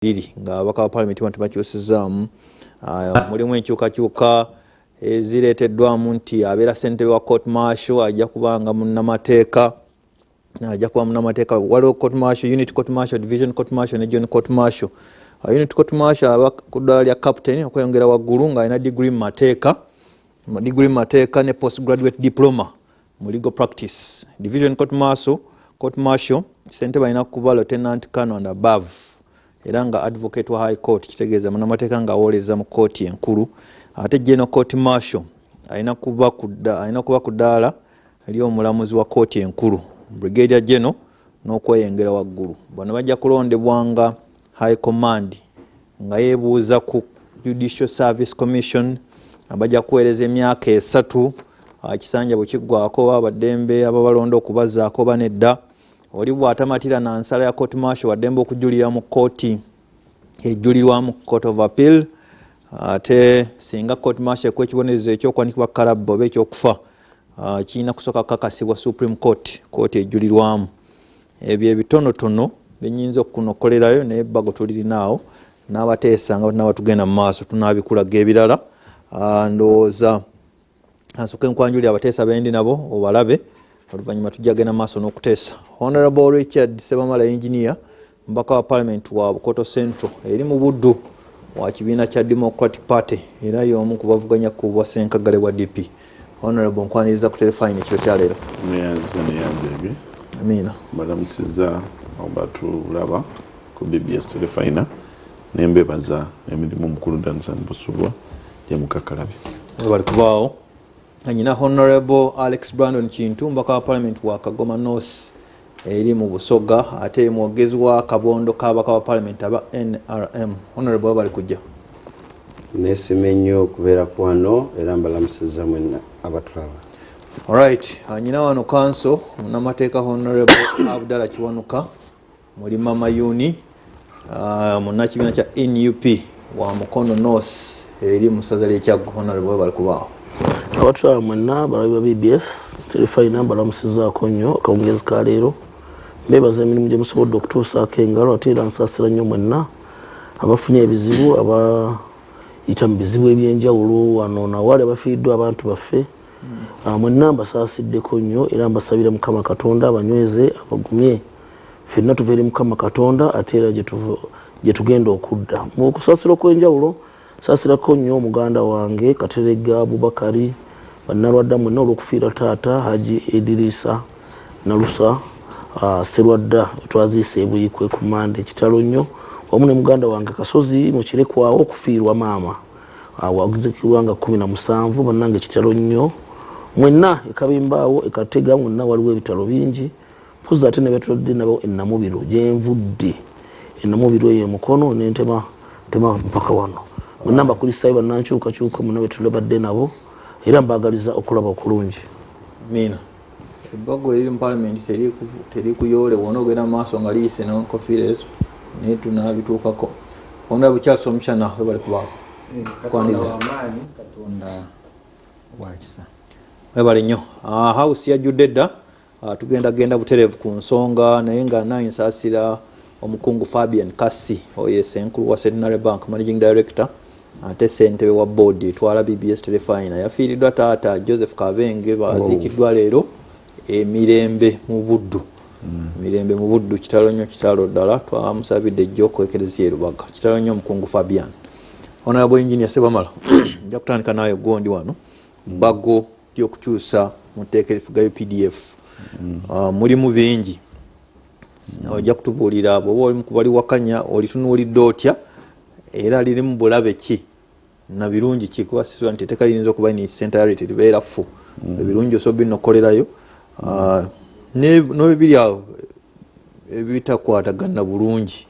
Liri nga ababaka ba palamenti bano tebakyusizaamu. Mulimu enkyukakyuka ezireeteddwamu nti abeera ssentebe wa court martial ajja kubanga munnamateeka, ajja kuba munnamateeka. Waliwo court martial, unit court martial, division court martial ne joint court martial. Unit court martial aba ku ddala lya captain okweyongera waggulu, ng'alina degree mu mateeka, degree mu mateeka ne post graduate diploma mu legal practice. Division court martial, ssentebe alina kuba lieutenant colonel and above, era nga advocate wa High Court, kitegeeza munamateeka nga awooleza mu kooti enkulu. Ate general court martial alina kuba ku ddaala ly'omulamuzi wa kooti enkulu, brigadier general n'okweyongera waggulu. Bano bajja kulondebwanga High Command nga yeebuuza ku Judicial Service Commission. Bajja kuweereza emyaka 3. Kisanja bwe kiggwako, baba baddembe ababalonda okubazaako oba nedda. Oli bw'atamatira na nsala ya court martial, waddembe okujulira mu kooti ejulirwamu, Court of Appeal. Ate singa court martial ekuwa ekibonerezo ekyokuwanikibwa kalabba oba ekyokufa, kirina kusooka kukakasibwa Supreme Court, kooti ejulirwamu. Ebyo ebitonotono byenyinza okunokolerayo, naye ebbago tulirinaawo n'abateesa nga tunaba tugenda mu maaso, tunabikulaga ebirala. Ndowooza ansooke nkwanjuli abateesa bendi nabo obalabe, oluvannyuma tujja genda maaso n'okuteesa. Honorable Richard Sebamala, engineer, mubaka wa parliament wa Bukoto Central eri mu Buddu, wa kibiina kya Democratic Party, era y'omu ku bavuganya ku bwa senkagale bwa DP. Honorable, nkwaniriza ku Terefayina ekiro kyaleero. Neyanziza, neyanzege. Amiina. Mbalamusiza obatulaba ku BBS Terefayina, nembebaza emirimu omukulu Dansan Busulwa gyemukakalabye. Bali kubaawo anyina Honorable Alex Brandon Kintu, mubaka wa parliament wa Kagoma North eri mu Busoga, ate mwogezi wa kabondo k'ababaka ba parliament aba NRM. Honorable, bali kujja. Neesima ennyo okubeera ku wano, era mbalamusiza mwenna abatulaba. Alright, nyina wano counsel munnamateeka Honorable Abdallah Kiwanuka Mulima Mayuni, munnakibiina kya NUP, wa Mukono North eri mu ssaza ly'Ekyaggo. Honorable, bali kubaawo. Abatulaba mwenna, balabi ba BBS Terefayina, mbalamusizaako nnyo akawungezi ka leero. Mbebaza emirimu gye musobodde okutuusaako engalo, ate era nsaasira nnyo mwenna abafunye ebizibu, abayita mu bizibu ebyenjawulo wano nawali, abafiiriddwa abantu baffe. Mwenna mbasaasiddeko nnyo, era mbasabira Mukama Katonda abanyweze, abagumye. Ffenna tuva eri Mukama Katonda, ate era gye tugenda okudda. Mu kusaasira okw'enjawulo, saasirako nnyo omuganda wange Katerega Abubakari, bannalwadda mwenna, olw'okufiira taata Haji Edirisa Nalusa Serwadda, twaziisa eBuyikwe ku Mande. Ekitalo nnyo. Wamu ne muganda wange Kasozi Mukirekwawo okufiirwa maama waguzikibwa nga 17. Bannange, ekitalo nnyo. Mwenna ekabimbaawo, ekatega, mwenna waliwo ebitalo bingi mpozi ate ne betulodde nabo enamubiro gyenvudde, enamubiro eyo emukono nentema tema mpaka wano. Mwenna mbakulisayo, bannankyukakyuka mwenna betulabadde nabo, era mbagaliza okulaba okulungi. Amiina. Ebbago eriri mu palamenti teri kuyoole wona ogenda mu maaso nga liyise nenkofiira ezo, naye tunabituukako. Honorable Charles Omushana, we bali kubaawo. Katonda Kwaniriza. Wamaanyi, Katonda wakisa. Webale nnyo. House yajjudde dda. Tugenda genda butereevu ku nsonga, naye nga naye nsaasira omukungu Fabian Kasi, oyo senkulu wa Centenary Bank, managing director ate ssentebe wa board etwala BBS Terefayina. Yafiiriddwa taata Joseph Kabenge, baziikiddwa leero emirembe mu Buddu, mirembe mu Buddu. Kitalo nnyo, kitalo ddala. Twamusabidde ejjo ku ekereziya e Rubaga. Kitalo nnyo omukungu Fabian. Honorable Engineer Sebamala, nja kutandika naawe gondi wano. Bbago ly'okukyusa mu tteeka erifuga UPDF, mulimu bingi. Ojja kutubuulira bw'oba oli mukubaliwakanya, olitunuulidde otya, era lirimu bulabe ki na birungi ki? Kuba sisula nti etteeka liyinza okuba in entirety libeera ffu, ebirungi osobola binokolerayo, n'ebibiri awo ebitakwatagana bulungi.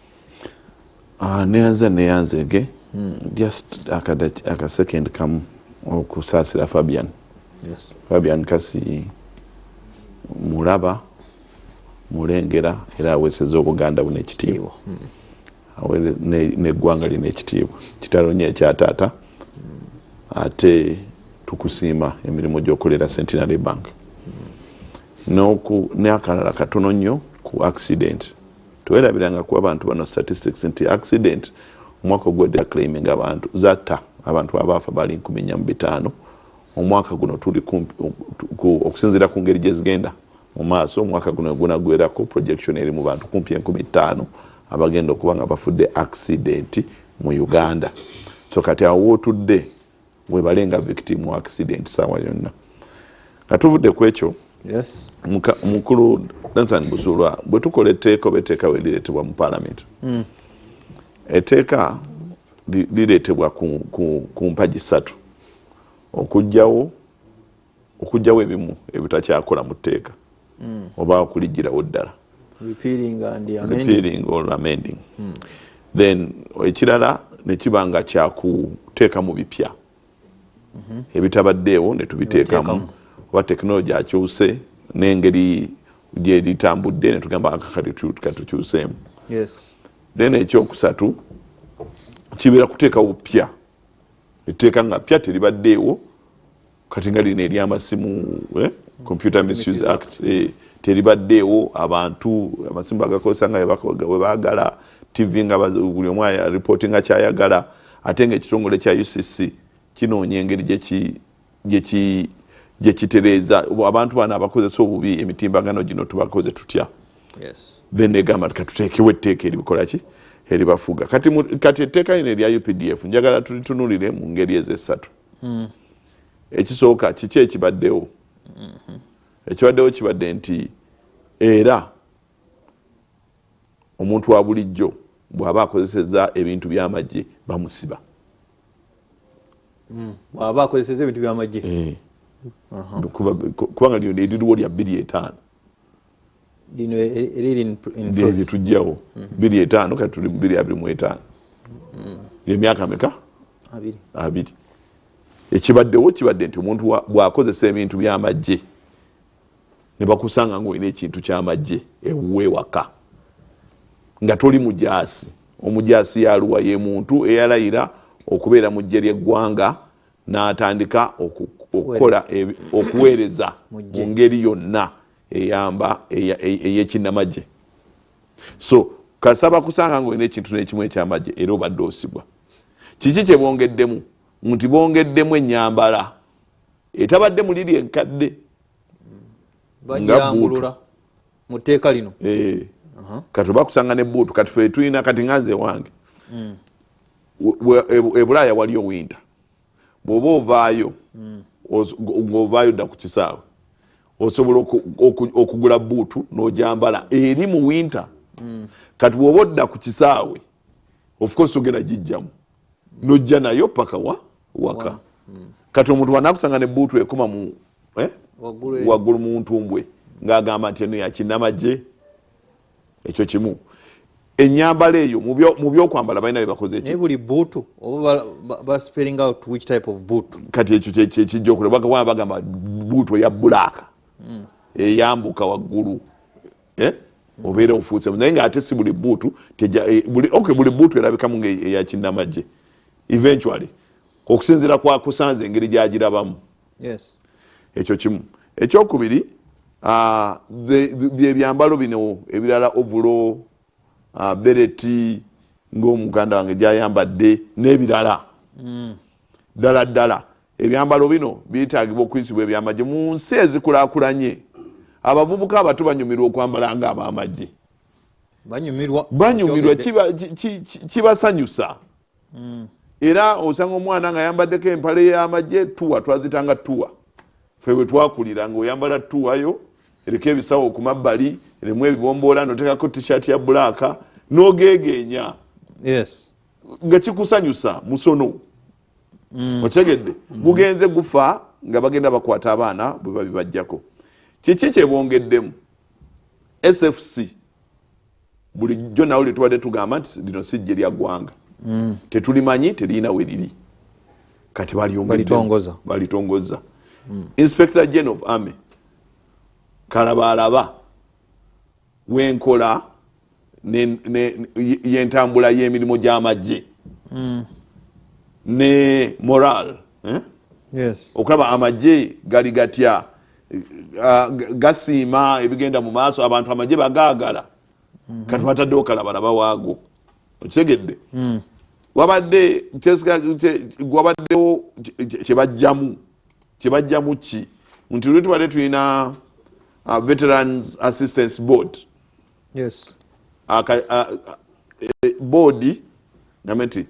Neyanza, neyanzege. Just akasecond kamu okusaasira Fabian. Fabian Kasi mulaba mulengera, era aweseza Obuganda buno ekitiibwa, neggwanga lino ekitiibwa. Kitalo nnyo ekyataata. Ate tukusiima emirimu gyokolera Centenary Bank. N'akalala katono nnyo ku accident. Tewerabiranga kuba abantu bano statistics nti accident omwaka ogwedde claiming abantu zatta abantu abaafa bali 4500. Omwaka guno tuli okusinziira ku ngeri gyezigenda mu maaso, omwaka guno gunagwerako projection eri mu bantu kumpi 5000 abagenda okuba nga bafudde accident mu Uganda. So kati awo wootudde webale nga victim wa accident saawa yonna. Nga tuvudde ku ekyo, Yes. Mukulu Dansan Busulwa, bwe tukola etteeka oba etteeka we lireetebwa mu parliament, etteeka lireetebwa ku mpagi ssatu: okuggyawo ebimu ebitakyakola mu tteeka oba okuligirawo ddala, repealing and amending. Repealing or amending. Then ekirala nekiba nga kyakuteeka mu bipya ebitabaddeewo netubiteekamu, Nebiteekamu. oba tekinologi akyuse n'engeri gyeritambudde netugamba akakati katukyuseemu. Then ekyokusatu kibeera kuteekawo pya, etteeka nga pya teribaddeewo. Kati nga lino eryamasimu, Computer Misuse Act, teribaddeewo. Abantu amasimu bagakozesa nga bwe baagala, TV nga buli omu reportinga kyayagala, ate nga ekitongole kya UCC kinoonya engeri gyekitereeza abantu bano abakozesa obubi emitimbagano gino, tubakoze tutya? Then egamba nti katuteekewo etteeka eribikola ki, eribafuga. Kati etteeka lino erya UPDF njagala tulitunulire mu ngeri ezessatu. Ekisooka, kiki ekibaddewo? Ekibaddewo kibadde nti era omuntu wa bulijjo bw'aba akozeseza ebintu by'amagye bamusiba. Bw'aba akozeseza ebintu by'amagye. Kubanga lino eririwo lya 2005. Lino eriri in force. Lyetujjawo 2005, kati tuli mu 2025. Emyaka meka? 20. 20. Ekibaddewo kibadde nti omuntu bw'akozesa ebintu by'amagye ne bakusanga ngaolina ekintu ky'amagye ewuwe waka nga toli mujaasi. Omujaasi yaluwa? Ye muntu eyalayira okubeera mu ggye ly'eggwanga n'atandika okukola okuweereza Mu mu ggye. ngeri yonna eyamba ey'ekinnamagye. So kasaba kusanga ngaolina ekintu n'ekimu ekyamagye era obadde osibwa. Kiki kye bongeddemu? Nti bongeddemu ennyambala etabadde mu liri enkadde. Bagirambulula mu tteeka lino. Eh. Kati oba kusanga ne buutu, kati fe tulina, kati nga nze wange e Bulaaya waliyo winter, bw'oba ovaayo ng'ovaayo dda ku kisaawe, osobola okugula buutu n'ojambala eri mu winter. Kati bw'oba odda ku kisaawe, of course ogenda gijjamu nojja nayo paka wa waka. Kati omuntu wanakusanga ne buutu ekoma mu Waggulu eri. Waggulu mu ntumbwe, ng'agamba nti eno yakinnamagye. Ekyo kimu. Enyambala eyo mu byokwambala balina bye bakoze eki Naye buli buutu oba ba spelling out which type of boot? Kati ekyo kyekijja okulaba. Bagamba buutu eya black eyambuka waggulu, eh? Obeera ofuuse, naye ngaate si buli buutu okay, buli buutu erabikamu nga eyakinnamagye eventually okusinziira kwa kusanze engeri gyagirabamu. Ekyo kimu. Ekyokubiri, byebyambalo bino ebirala, overall, beret ngaomuganda wange gyayambadde n'ebirala. Ddala ddala ebyambalo bino byetagibwa okuyisibwa ebyamagye? Mu nsi ezikulakulanye abavubuka abato banyumirwa okwambala nga abamagye. Banyumirwa. Banyumirwa. Kyogedde. Kibasanyusa. Era osanga omwana nga ayambaddeko empale y'amagye, tuwa twazitanga tuwa ffe bwe twakulira, ngaoyambala tuwayo eriko ebisawo ku mabbali, erimu ebibomboola, notekako T-shirt ya black n'ogeegeenya nga kikusanyusa musono. Okitegedde? Gugenze gufa nga bagenda bakwata abaana bwe babibajjako. Kiki kyebongeddemu? SFC bulijjo nawo lyetubadde tugamba nti lino si ggye lya ggwanga, tetulimanyi, teriyina we liri, kati balyongeddemu. Balitongoza. Balitongoza. Inspector General of Army kalabaalaba wenkola yentambula y'emirimu gy'amagye ne moral, eh? Yes. Okulaba amagye gali gatya, gasiima ebigenda mu maaso, abantu amagye bagaagala. Kati bataddewo kalabalaba waago, okitegedde? Wabadde wabaddewo kyebajjamu ki nti luli tubadde tulina Veterans Assistance Board. Board gambe nti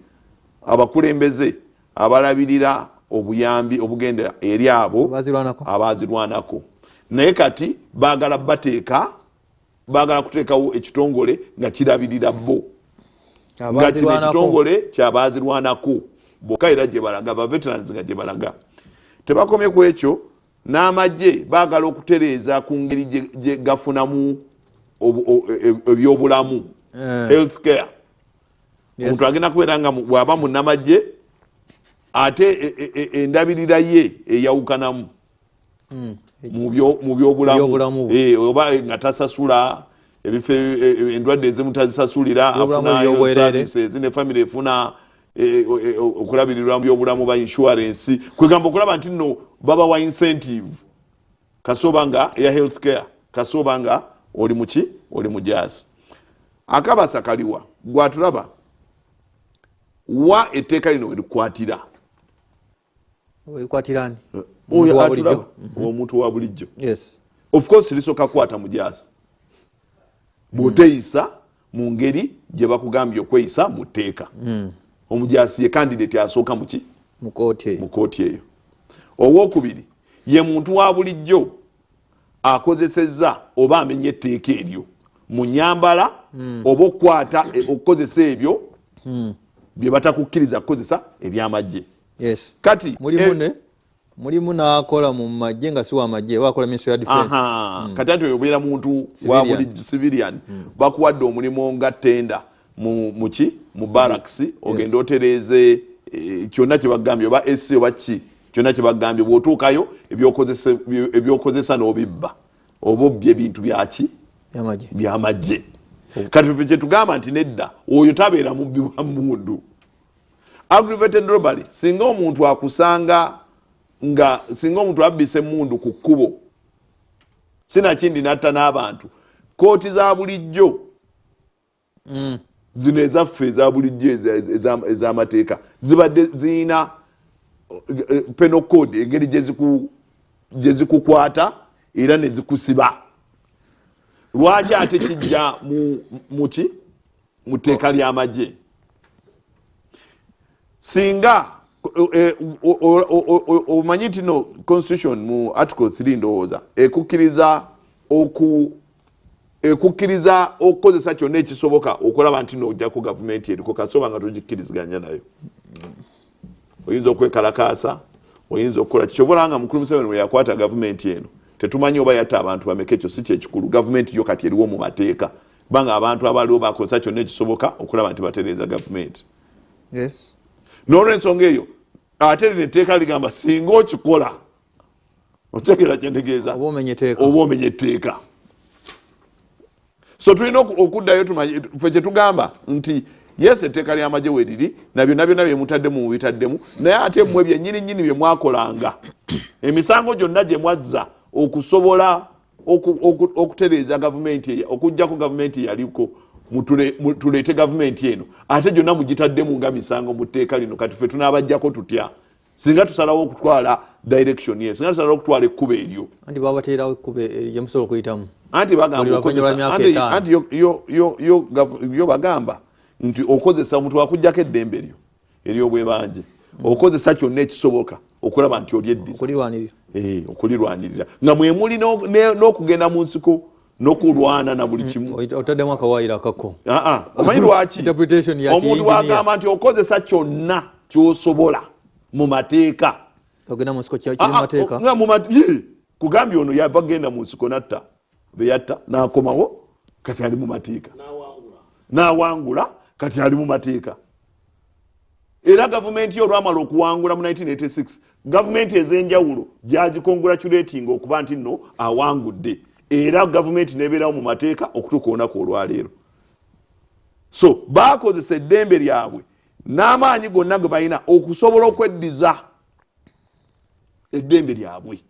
abakulembeze abalabirira obuyambi obugenda eri abo Abazirwanako. abazirwanako. Naye kati baagala bateeka, baagala kuteekawo ekitongole nga kirabirira bo, nga kino Abazirwanako. ekitongole kyabazirwanako bokka, era gye balaga ba veterans nga gye balaga. Tebakomye ku ekyo, n'amagye baagala okutereeza ku ngeri gye gafunamu ebyobulamu, health care. Omuntu agenda kubeera nga bw'aba munnamagye, ate endabirira ye eyawukanamu mu byobulamu. Byobulamu bwe. Oba nga tasasula ebifo, endwadde ezimu tazisasulira. Byobulamu afunayo ebyobwerere. Services ne family efuna okulabirirwa mu byobulamu ba insurance, kwegamba okulaba nti nno babawa incentive kasooba nga eya health care, kasooba nga oli muki, oli mujaasi. Akabasa kaliwa gwatulaba wa etteeka lino werikwatira? Ekwatirani? Oyo Omuntu wa atulaba, bulijjo. Omuntu wa bulijjo. Of course lisooka kukwata mujaasi bw'oteeyisa mu ngeri gye bakugambye okweyisa mu tteeka. Omujaasi ye candidate asooka muki? Mu kooti eyo. Mu kooti eyo. Owokubiri ye muntu wa bulijjo akozesezza oba amenye etteeka eryo mu nyambala oba okukwata, okukozesa ebyo bye batakukkiriza kukozesa ebyamagye. Kati Mulimu ne mulimu n'akola mu magye nga si wa magye, oba akola Ministry ya Defense. Aha, kati ati oyo obeera muntu wa Civilian. bulijjo, civilian. Bakuwadde omulimu nga tenda mu muki, mu barracks, ogende otereeze kyonna kyebagambye, oba AC oba ki, kyonna kyebagambye. Bw'otuukayo ebyokozesa n'obibba, oba obbye ebintu byaki? Byamagye. Byamagye. Kati ffe kyetugamba nti nedda, oyo tabeera mubbi wa mundu. Aggravated robbery, singa omuntu akusanga nga, singa omuntu abbisa emundu ku kkubo, sinakindi natta n'abantu, kooti za bulijjo zino ezaffe eza bulijjo ez'amateeka zibadde ziyina penal code, engeri gye zikukwata era ne zikusiba. Lwaki ate kijja muki, mu tteeka ly'amagye? Singa omanyi nti no constitution mu article 3 ndowooza ekukkiriza ekukkiriza okukozesa kyonna ekisoboka okulaba nti nojjako gavumenti eriko, kasoba nga togikkiriziganya nayo. Oyinza okwekalakaasa, oyinza okukola kyobola nga mukulu Museveni bwe yakwata gavumenti eno. Tetumanyi oba yatta abantu bameka, ekyo si kyekikulu. Gavumenti yo kati eriwo mu mateeka, kubanga abantu abaliwo bakozesa kyonna ekisoboka okulaba nti batereeza gavumenti. N'olwensonga eyo, ate lino etteeka ligamba singa okikola, otegeera kyentegeeza? Oba omenya etteeka. Oba omenya etteeka. So tulina okuddayo tumanye ffe kyetugamba nti yes, etteeka ly'amagye weriri na byonna byonna byemutaddemu mubitaddemu, naye ate mmwe byennyini nnyini bye mwakolanga, emisango gyonna gye mwazza okusobola okutereeza gavumenti, okugjako gavumenti yaliko, tuleete gavumenti eno, ate gyonna mugitaddemu nga misango mu tteeka lino. Kati ffe tunaabajjako tutya singa tusalawo okutwala direction ye, singa tusalawo okutwala ekkubo eryo? Anti babateerawo ekkubo eryo gye musobola okuyitamu. Anti bagamba Buli luvannyuma lwa okozesa- myaka anti 5. Anti yo bagamba nti okozesa omuntu akugjako eddembe lyo eryobwebanje, okozesa kyonna ekisoboka okulaba nti olyeddiza. Okulirwanirira. Okulirwanirira nga mwemuli n'okugenda mu nsiko n'okulwana na buli kimu. Otaddemu akawaayiro akako. Ah, ah, omanyi lwaki? Interpretation ya Omuntu ki-engineer. wagamba nti okozesa kyonna kyosobola mu mateeka. Ogenda mu nsiko kiri Ah, mu ah, mateeka. Nga ye, kugambye ono yava genda mu nsiko natta beyatta n'akomawo, kati ali mu mateeka, n'awangula, kati ali mu mateeka. Era gavumenti ye olwamala okuwangula mu 1986, gavumenti ez'enjawulo gyagicongratulating okuba nti nno awangudde, era gavumenti nebeerawo mu mateeka okutuuka olunaku olwaleero. So bakozesa eddembe lyabwe n'amaanyi gonna ge balina okusobola okweddiza eddembe lyabwe.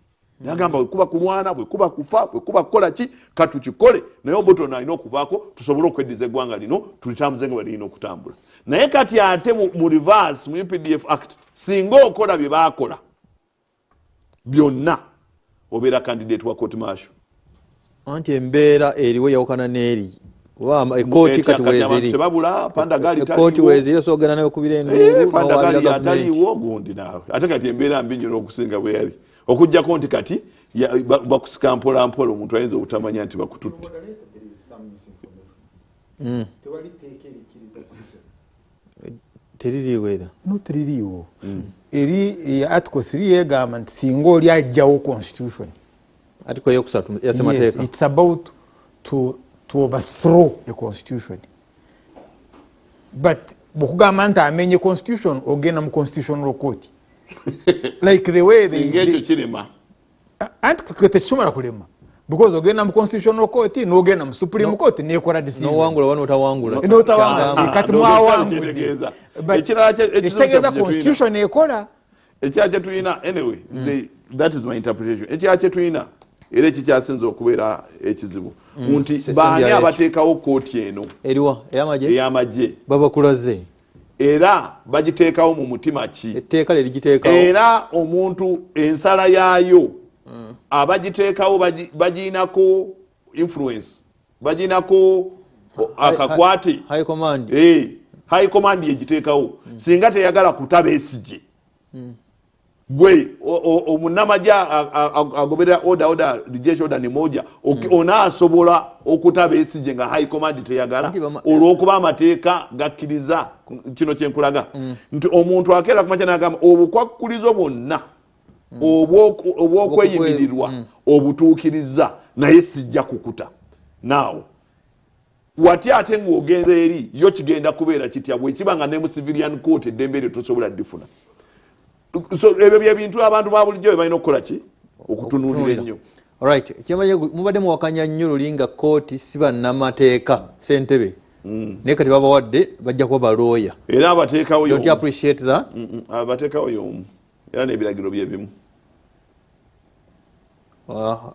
Nagamba bwekuba kulwana, bwekuba kufa, bwekuba kukola ki, katukikole, naye Obote ono alina okuvaako tusobole okweddiza eggwanga lino, tulitambuze nga bwe lirina okutambula. Naye kati ate mu reverse, mu UPDF Act, singa okola bye baakola byonna, obeera candidate wa court martial. Anti embeera eriwo yawukana n'eri, kuba ekooti kati weeziri. Tebabula Pandagali. Ekooti weeziri, osobola ogenda nayo okubira enduulu n'owaabira gavumenti. Ataliiwo gundi naawe. Ate kati embeera mbi nnyo n'okusinga bwe yali, okugjako nti kati bakusika mpola mpola, omuntu ayinza obutamanya nti bakututte. There is some misinformation. Tewali tteeka erikkiriza treason. Teririiwo era? No, teririiwo. Eri article 3 yegamba nti singa oli ajjawo constitution. Article eyokusatu ya Yes, semateeka. It's about to overthrow a constitution, but bwokugamba nti amenye constitution, ogenda mu constitutional court like the way Singa ekyo kirema. Anti tekisobola kulema because ogenda mu constitutional court, n'ogenda mu Supreme Court, nekola decision. Nowangula oba notawangula. Notawangula. Kyagamba. Kati Ndowooza mwawangudde. kitegeeza. But Ekirala ekizibu ekitegeeza kyaffe kye tulina. constitution ekola. Ekirala kyetulina, anyway, that is my interpretation. Ekirala kyetulina era ekikyasinza okubeera ekizibu nti baani Sembyayo. abateekawo kooti eno? Eriwa, ey'amagye? Ey'amagye. Babakulaze. Era bagiteekawo mu mutima ki? Etteeka lerigiteekawo. Era omuntu ensala yaayo, abagiteekawo bagiinako influence, bagiinako akakwate. High command. Eh, high command yegiteekawo. Singa teyagala kuta Besigye, gwe omunnamagye agoberera order, order jeshi, order ni moja, onaasobola okuta Besigye nga high command teyagala? Anti Olw'okuba amateeka gakkiriza kino kyenkulaga nti omuntu akeera kumakya nagamba obukwakkulizo bwonna obwokweyimirirwa obutuukiriza, naye sijja kukuta. Naawe watya ate ng'ogenza eri yo, kigenda kubeera kitya bwekiba nga ne mu civilian court eddembe eryo tosobola ddifuna? So ebyo byebintu abantu ba bulijjo bye balina okukola ki, okutunuulira ennyo. Alright, kyemanye mubadde muwakanya nnyo luli nga kooti si bannamateeka, ssentebe, naye kati babawadde, bajja kuba balooya. Era abateekawo Don't you y'omu. appreciate that? Abateekawo y'omu era n'ebiragiro byebimu.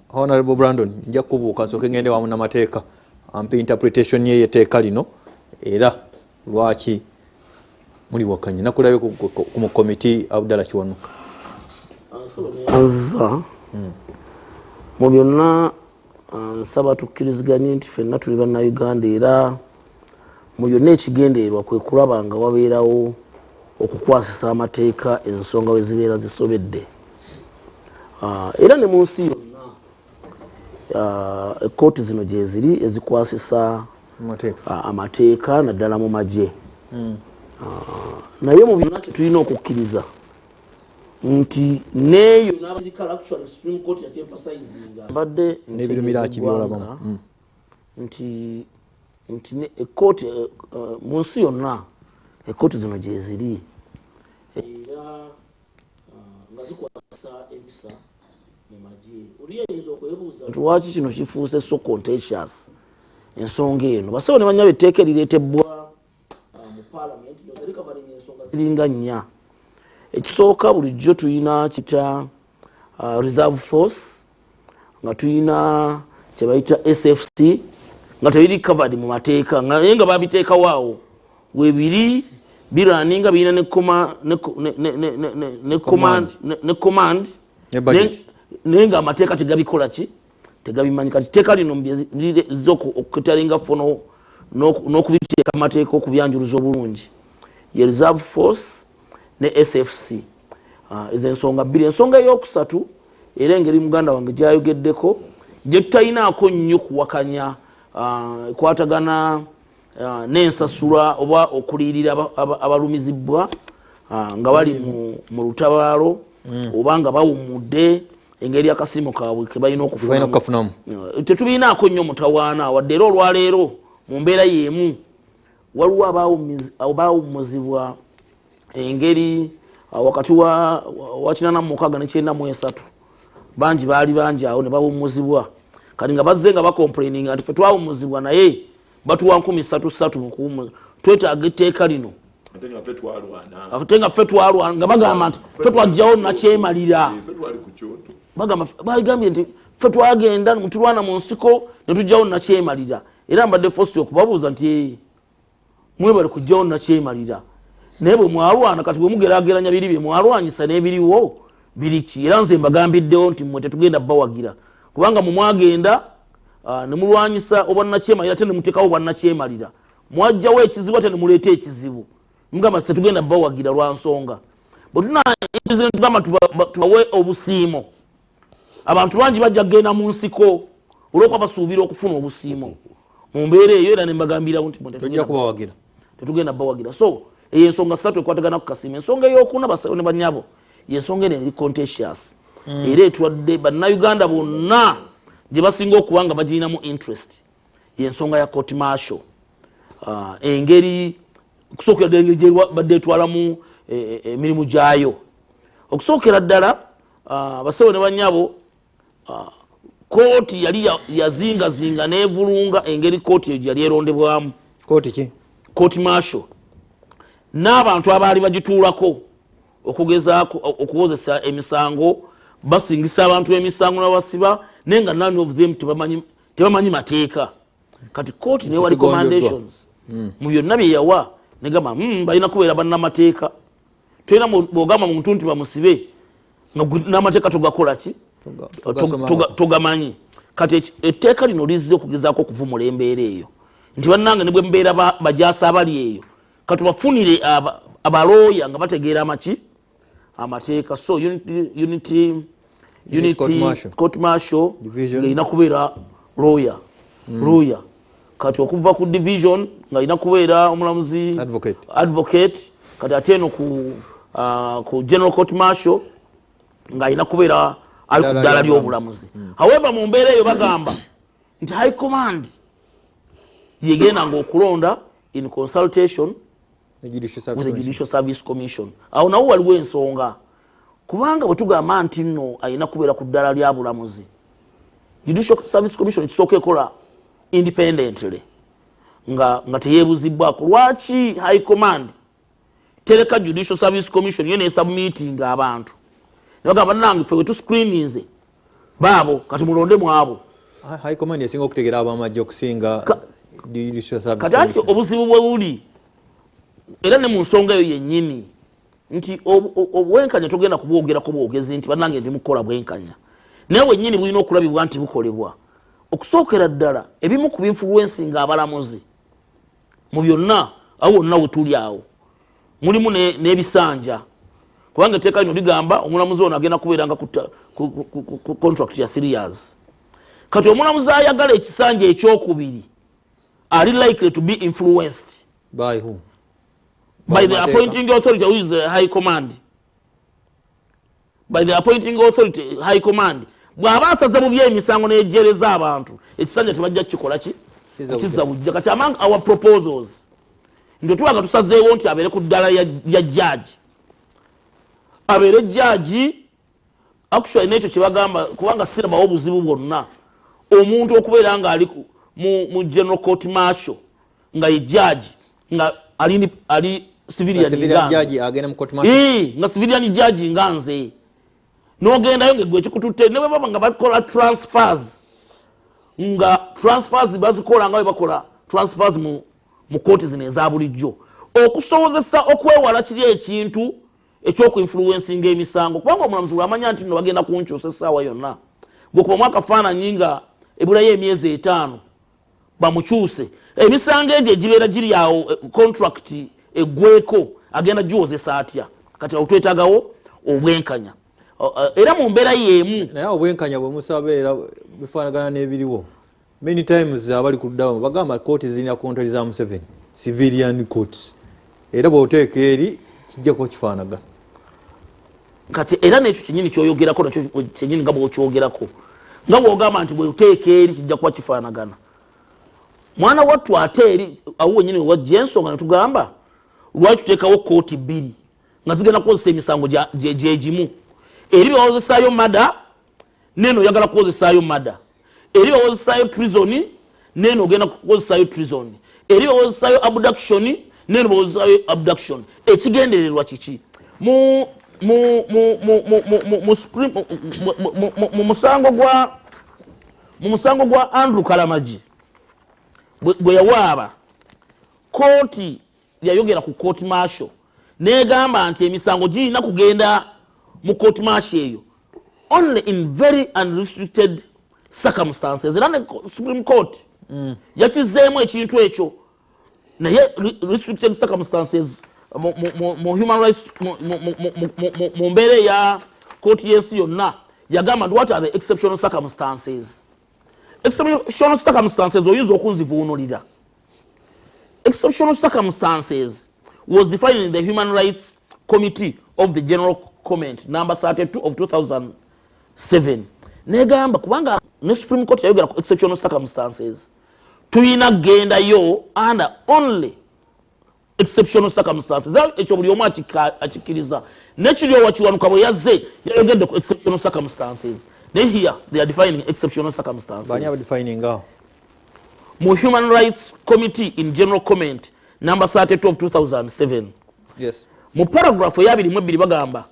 Honorable Brandon, nja kubuuka nsooke ngende wa munnamateeka ampe interpretation ye yeteeka lino era lwaki muli wakanya. Nakulabye ku mu komiti, Abdalla Kiwanuka. Nza mu byonna, nsaba tukkiriziganye nti ffenna tuli bannayuganda, era mu byonna ekigendererwa kwe kulaba nga wabeerawo okukwasisa amateeka ensonga we zibeera zisobedde. Era ne mu nsi yonna, ekooti zino gyeziri ezikwasisa amateeka. Amateeka naddala mu magye. Naye mu byonna kyetulina okukkiriza nti neeyo n'abasirikale, actually Supreme Court yakyemphasizinga, mbadde N'ebirumira akibyolabamu. Nti ekooti mu nsi yonna ekooti zino gyeziri era nga zikwasa ebisa mu magye. Oli ayinza okwebuuza nti lwaki kino kifuuse so contentious, ensonga eno? Basawo ne banyaba, etteeka erireetebwa mu parliament licoveringa ensonga ziringa nnya. Ekisooka, bulijjo tulina kita reserve force, nga tulina kyebayita SFC, nga tebiri covered mu mateeka, naye nga babiteekawo awo webiri birunninga, birina ne command Ne budget. Naye nga amateeka tegabikola ki, tegabimanyi. Kati teeka lino liza okucateringa for n'okubiteeka amateeka, okubyanjuluza obulungi, ye reserve force ne SFC. Ezo ensonga bbiri. Ensonga eyokusatu, era engeri muganda wange gyayogeddeko gye tutalinaako nnyo kuwakanya, ekwatagana n'ensasula oba okuliirira abalumizibwa nga bali mu lutabaalo oba nga bawummudde, engeri akasiimo kaabwe ke balina Balina okukafunamu. Tetubiinaako nnyo mutawaana, wadde era olwaleero mu mbeera y'emu waliwo abaawummuzibwa engeri wakati wa 86 ne 93. Bangi baali bangi awo ne bawummuzibwa, kati nga bazze nga bacomplaininga nti fe twawummuzibwa naye batuwa nkumi ssatu ssatu mu kuwummuza, twetaaga etteeka lino. Ate nga ffe twalwana. Ate nga ffe twalwana, nga bagamba nti ffe twajjawo nakyemalira. Ffe twali ku kyoto. Bagamba, bagambye nti ffe twagenda mutulwana mu nsiko ne tujjawo nakyemalira. Era mbadde forced okubabuuza nti, "Mwebale kujjawo nakyemalira, naye bwe mwalwana, kati bwe mugeraageranya biri bye mwalwanyisa n'ebiriwo biri ki?" Era nze mbagambiddewo nti mmwe tetugenda bawagira, kubanga mwe mwagenda ne mulwanyisa obwannakyemalira, ate ne muteekawo obwannakyemalira. Mwajjawo ekizibu, ate ne muleeta ekizibu. Mugamba tetugenda bawagira lwa nsonga bwe tunatugamba tubawe obusiimo. Abantu bangi bajja kugenda mu nsiko olwokuba basuubira okufuna obusiimo mu mbeera eyo. Era nembagambirawo nti mwe Tojja tetugenda kubawagira. Tetugenda bawagira. So eyo ensonga ssatu ekwatagana ku Kasiima. Ensonga eyokuna, basawo ne banyabo, yensonga eno eri contentious, era etwadde Bannayuganda bonna gye basinga okuba nga bagirinamu interest, yensonga ya court martial. Engeri okusookera ddala, engeri gyebadde etwalamu emirimu gyayo. Okusookera ddala, basawo ne banyabo, kooti yali yazingazinga nevulunga engeri kooti eyo gye yali erondebwamu. Kooti ki? Court martial n'abantu abaali bagituulako okugezaako okuwozesa emisango. Basingisa abantu emisango nabasiba, naye nga none of them tebamanyi mateeka. Kati kooti newa Kigonjoddwa. recommendations mu byonna bye yawa, negamba, balina kubeera bannamateeka." Tolina bwogamba muntu nti bamusibe nga n'amateeka togakola ki? Togasomako. Togamanyi. Kati etteeka lino lizze okugezaako okuvumula embeera eyo nti bannange, ne bwe mbeera bajaasa abali eyo, katubafunire abalooya nga bategeera amaki amateeka. So unity Unit court martial. Court martial Division. Ng'erina kubeera lawyer. Kati okuva ku division ng'alina kubeera omulamuzi Advocate. Advocate. Kati ate eno ku general court martial ng'alina kubeera ali ku Ddaala ddaala ly'obulamuzi. ly'obulamuzi. However, mu mbeera eyo bagamba nti high command yegendanga okulonda in consultation Ne Judicial Service with the Commission. Judicial Service Commission. Awo nawo waliwo ensonga, kubanga bwe tugamba nti nno alina kubeera ku ddala lya bulamuzi, Judicial Service Commission kisooka ekola independently nga teyeebuzibwako. Lwaki high command tereka Judicial Service Commission yo nesubmitinga abantu nebagamba, "Nange ffe wetuscreeninze baabo, kati mulonde mu abo"? High command esinga okutegeera abamagye okusinga Judicial Service Kati anti Commission. obuzibu bwe buli era ne mu nsonga eyo yennyini nti obwenkanya togenda kubwogerako bwogezi nti bannange ndi mukukola bwenkanya, naye wennyini bulina okulabibwa nti bukolebwa. Okusookera ddala, ebimu ku binfluencinga abalamuzi mu byonna, awo wonna wetuli awo mulimu n'ebisanja, kubanga etteeka lino ligamba omulamuzi ono agenda kubeeranga ku contract ya 3 years. Kati omulamuzi ayagala ekisanja ekyokubiri ali likely to be influenced By who? By the Mateeka. appointing authority, who is the high command. By the appointing authority, high command, bw'aba asaze bubi emisango neyejereza abantu, ekisanja tebajja kukikola ki? Kizza Kizza bujja. Kati among our proposals nti tubaga tusazeewo nti abeere ku ddala ya judge, abeere judge actually. Nekyo kyebagamba, kubanga sirabawo obuzibu bwonna omuntu okubeera nga ali mu general court martial nga ye judge nga ali civilian Civilian nga nze. Judge agenda mu court martial. Nga civilian judge nga nze, nogendayo ngaegwe ekikututte, ne bwe baba nga bakola transfers, nga transfers bazikola nga bwe bakola transfers mu kooti zino eza bulijjo, okusobozesa okwewala kiri ekintu ekyokuinfluencinga emisango, kubanga omulamuzi bwamanya nti nno bagenda kunkyusa essaawa yonna, gwekubamu akafaananyi nga ebulayo emyezi 5 bamukyuse, emisango egyo egibeera giri awo, contract eggweko, agenda giwozesa atya? Kati awo twetagawo obwenkanya. Era mu mbeera yeemu Naye obwenkanya bwe musaba era bifaanagana n'ebiriwo. Many times abali ku luddawo bagamba kooti zirina contract za Museveni, civilian courts, era bw'oteeka eri kijja kuba kifaanagana. Kati era nekyo kyenyini kyoyogerako nakyo kyenyini, nga bwokyogerako, nga bwogamba nti bweoteeka eri kijja kuba kifaanagana, mwana wattu. Ate eri awo wenyini wewajja ensonga netugamba, lwaki tuteekawo kooti bbiri nga zigenda kukozesa emisango gyegimu? Eri bawozesaayo murder, neno oyagala kukozesaayo murder. Eri bawozesaayo treason, neno ogenda kukozesaayo treason. Eri bawozesaayo abduction, neno bawozesaayo abduction. Ekigendererwa kiki? Mu Mu musango gwa Andrew Kalamagi gwe yawaaba, kooti yayogera ku court martial negamba nti emisango girina kugenda mu court martial eyo only in very unrestricted circumstances. Era ne Supreme Court yakizeemu ekintu ekyo, naye restricted circumstances mu human rights, mu mbeera eya kooti y'ensi yonna, yagamba nti what are the exceptional circumstances? Exceptional circumstances oyinza okunzivuunulira? Exceptional circumstances was defined in the Human Rights Committee of the General Comment number 32 of 2007, negamba kubanga ne Supreme Court yayogera ku exceptional circumstances, tulina kugendayo under only exceptional circumstances. Ekyo buli omu akikkiriza. Nekiryowa Kiwanuka bwe yazze yayogedde ku exceptional circumstances, then here they are defining exceptional circumstances. Bani abadefining awo? Mu Human Rights Committee in General Comment number 32 of 2007. Mu paragraph eyabiri mu ebbiri bagamba,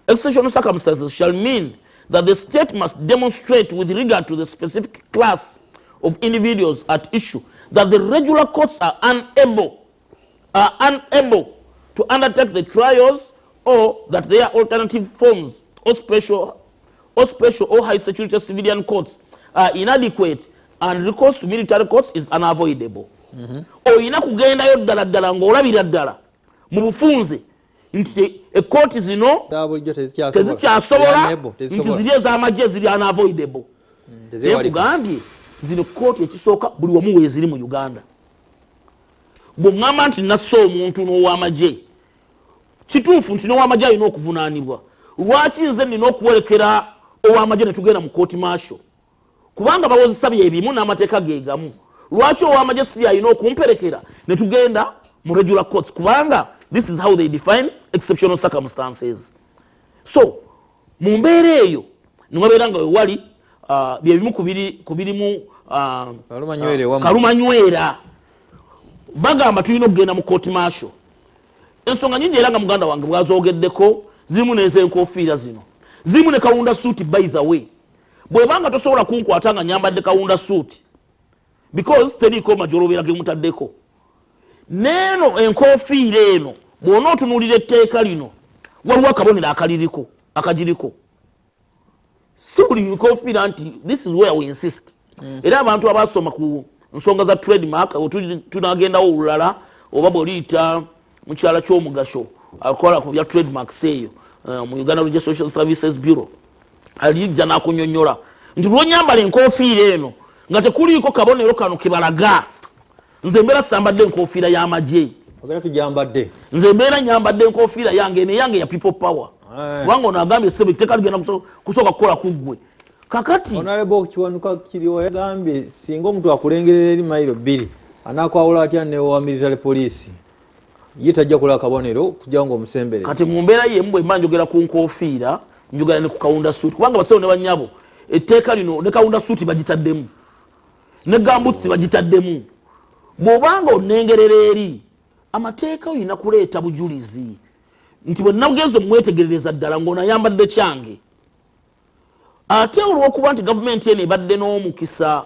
exceptional circumstances shall mean that the state must demonstrate with regard to the specific class of individuals at issue that the regular courts are unable to undertake the trials or that their alternative forms or special or high security civilian courts are inadequate and recourse to military courts is unavoidable. Olina kugendayo ddala ddala ng'olabira ddala mu bufunze nti ekooti zino za bulijjo tezikyasobola. Tezikyasobola. Unable, Nti tezisobola. ziri ez'amagye ziri unavoidable. Naye Tezewalika. kugambye zino kooti ekisooka buli wamu weeziri mu Uganda. Bweŋŋamba nti nassa omuntu n'ow'amagye, kituufu nti n'ow'amagye alina okuvunaanibwa. Lwaki nze nina okuwerekera ow'amagye ne tugenda mu kooti martial, kubanga bawozesa byebimu n'amateeka ge gamu? Lwaki ow'amagye si alina okumperekera ne tugenda mu regular courts? Kubanga this is how they define exceptional circumstances. So mu mbeera eyo niwabeera nga wewali byebimu ku birimu Kalumanywera ewammwe. Kalumanywera bagamba tulina okugenda mu court martial. Ensonga nyingi, era nga muganda wange bwazogeddeko, zirimu n'ezenkofiira zino, zirimu ne kawunda suit. By the way, bwebanga tosobola kunkwata nga nyambadde kawunda suit because teriiko majolobera gemutaddeko, neeno enkofiira eno bw'ona otunuulira etteeka lino, waliwo akabonero akaliriko akagiriko. Si buli nkofiira nti this is where we insist. Era abantu abasoma ku nsonga za trademark, tunagendawo olulala, oba bwoliyita mukyala ky'omugasho akola ku bya trademarks eyo mu Uganda Registration Services Bureau, alijja nakunyonyola nti lwonyambala enkofiira eno nga tekuliiko kabonero kano kebalaga, nze mbeera sambadde enkofiira y'amagye. Ogenda tujambadde. Nze mbeera nyambadde enkofiira yange eno, eyange ya People Power. Kubanga ono agambye, sebe, etteeka ligenda kusooka kukola ku ggwe kakati. Honorable Kiwanuka kiriwo yagambye singa omuntu akulengerera eri mayiro 2, anakwawula atya newa military police? Ye tajja kulaba kabonero kujja nga omusembere. Kati mu mbeera yemu, bwe mba njogera ku nkofiira, njogera ne ku kawunda suit, kubanga basewo ne banyabo, etteeka lino ne kawunda suit bagitaddemu, ne gumboots bagitaddemu. Bw'obanga onengerera eri amateeka, olina kuleeta bujulizi nti bwe nagenza omwetegerereza ddala ng'ono ayambadde kyange. Ate olwokuba nti gavumenti eno ebadde n'omukisa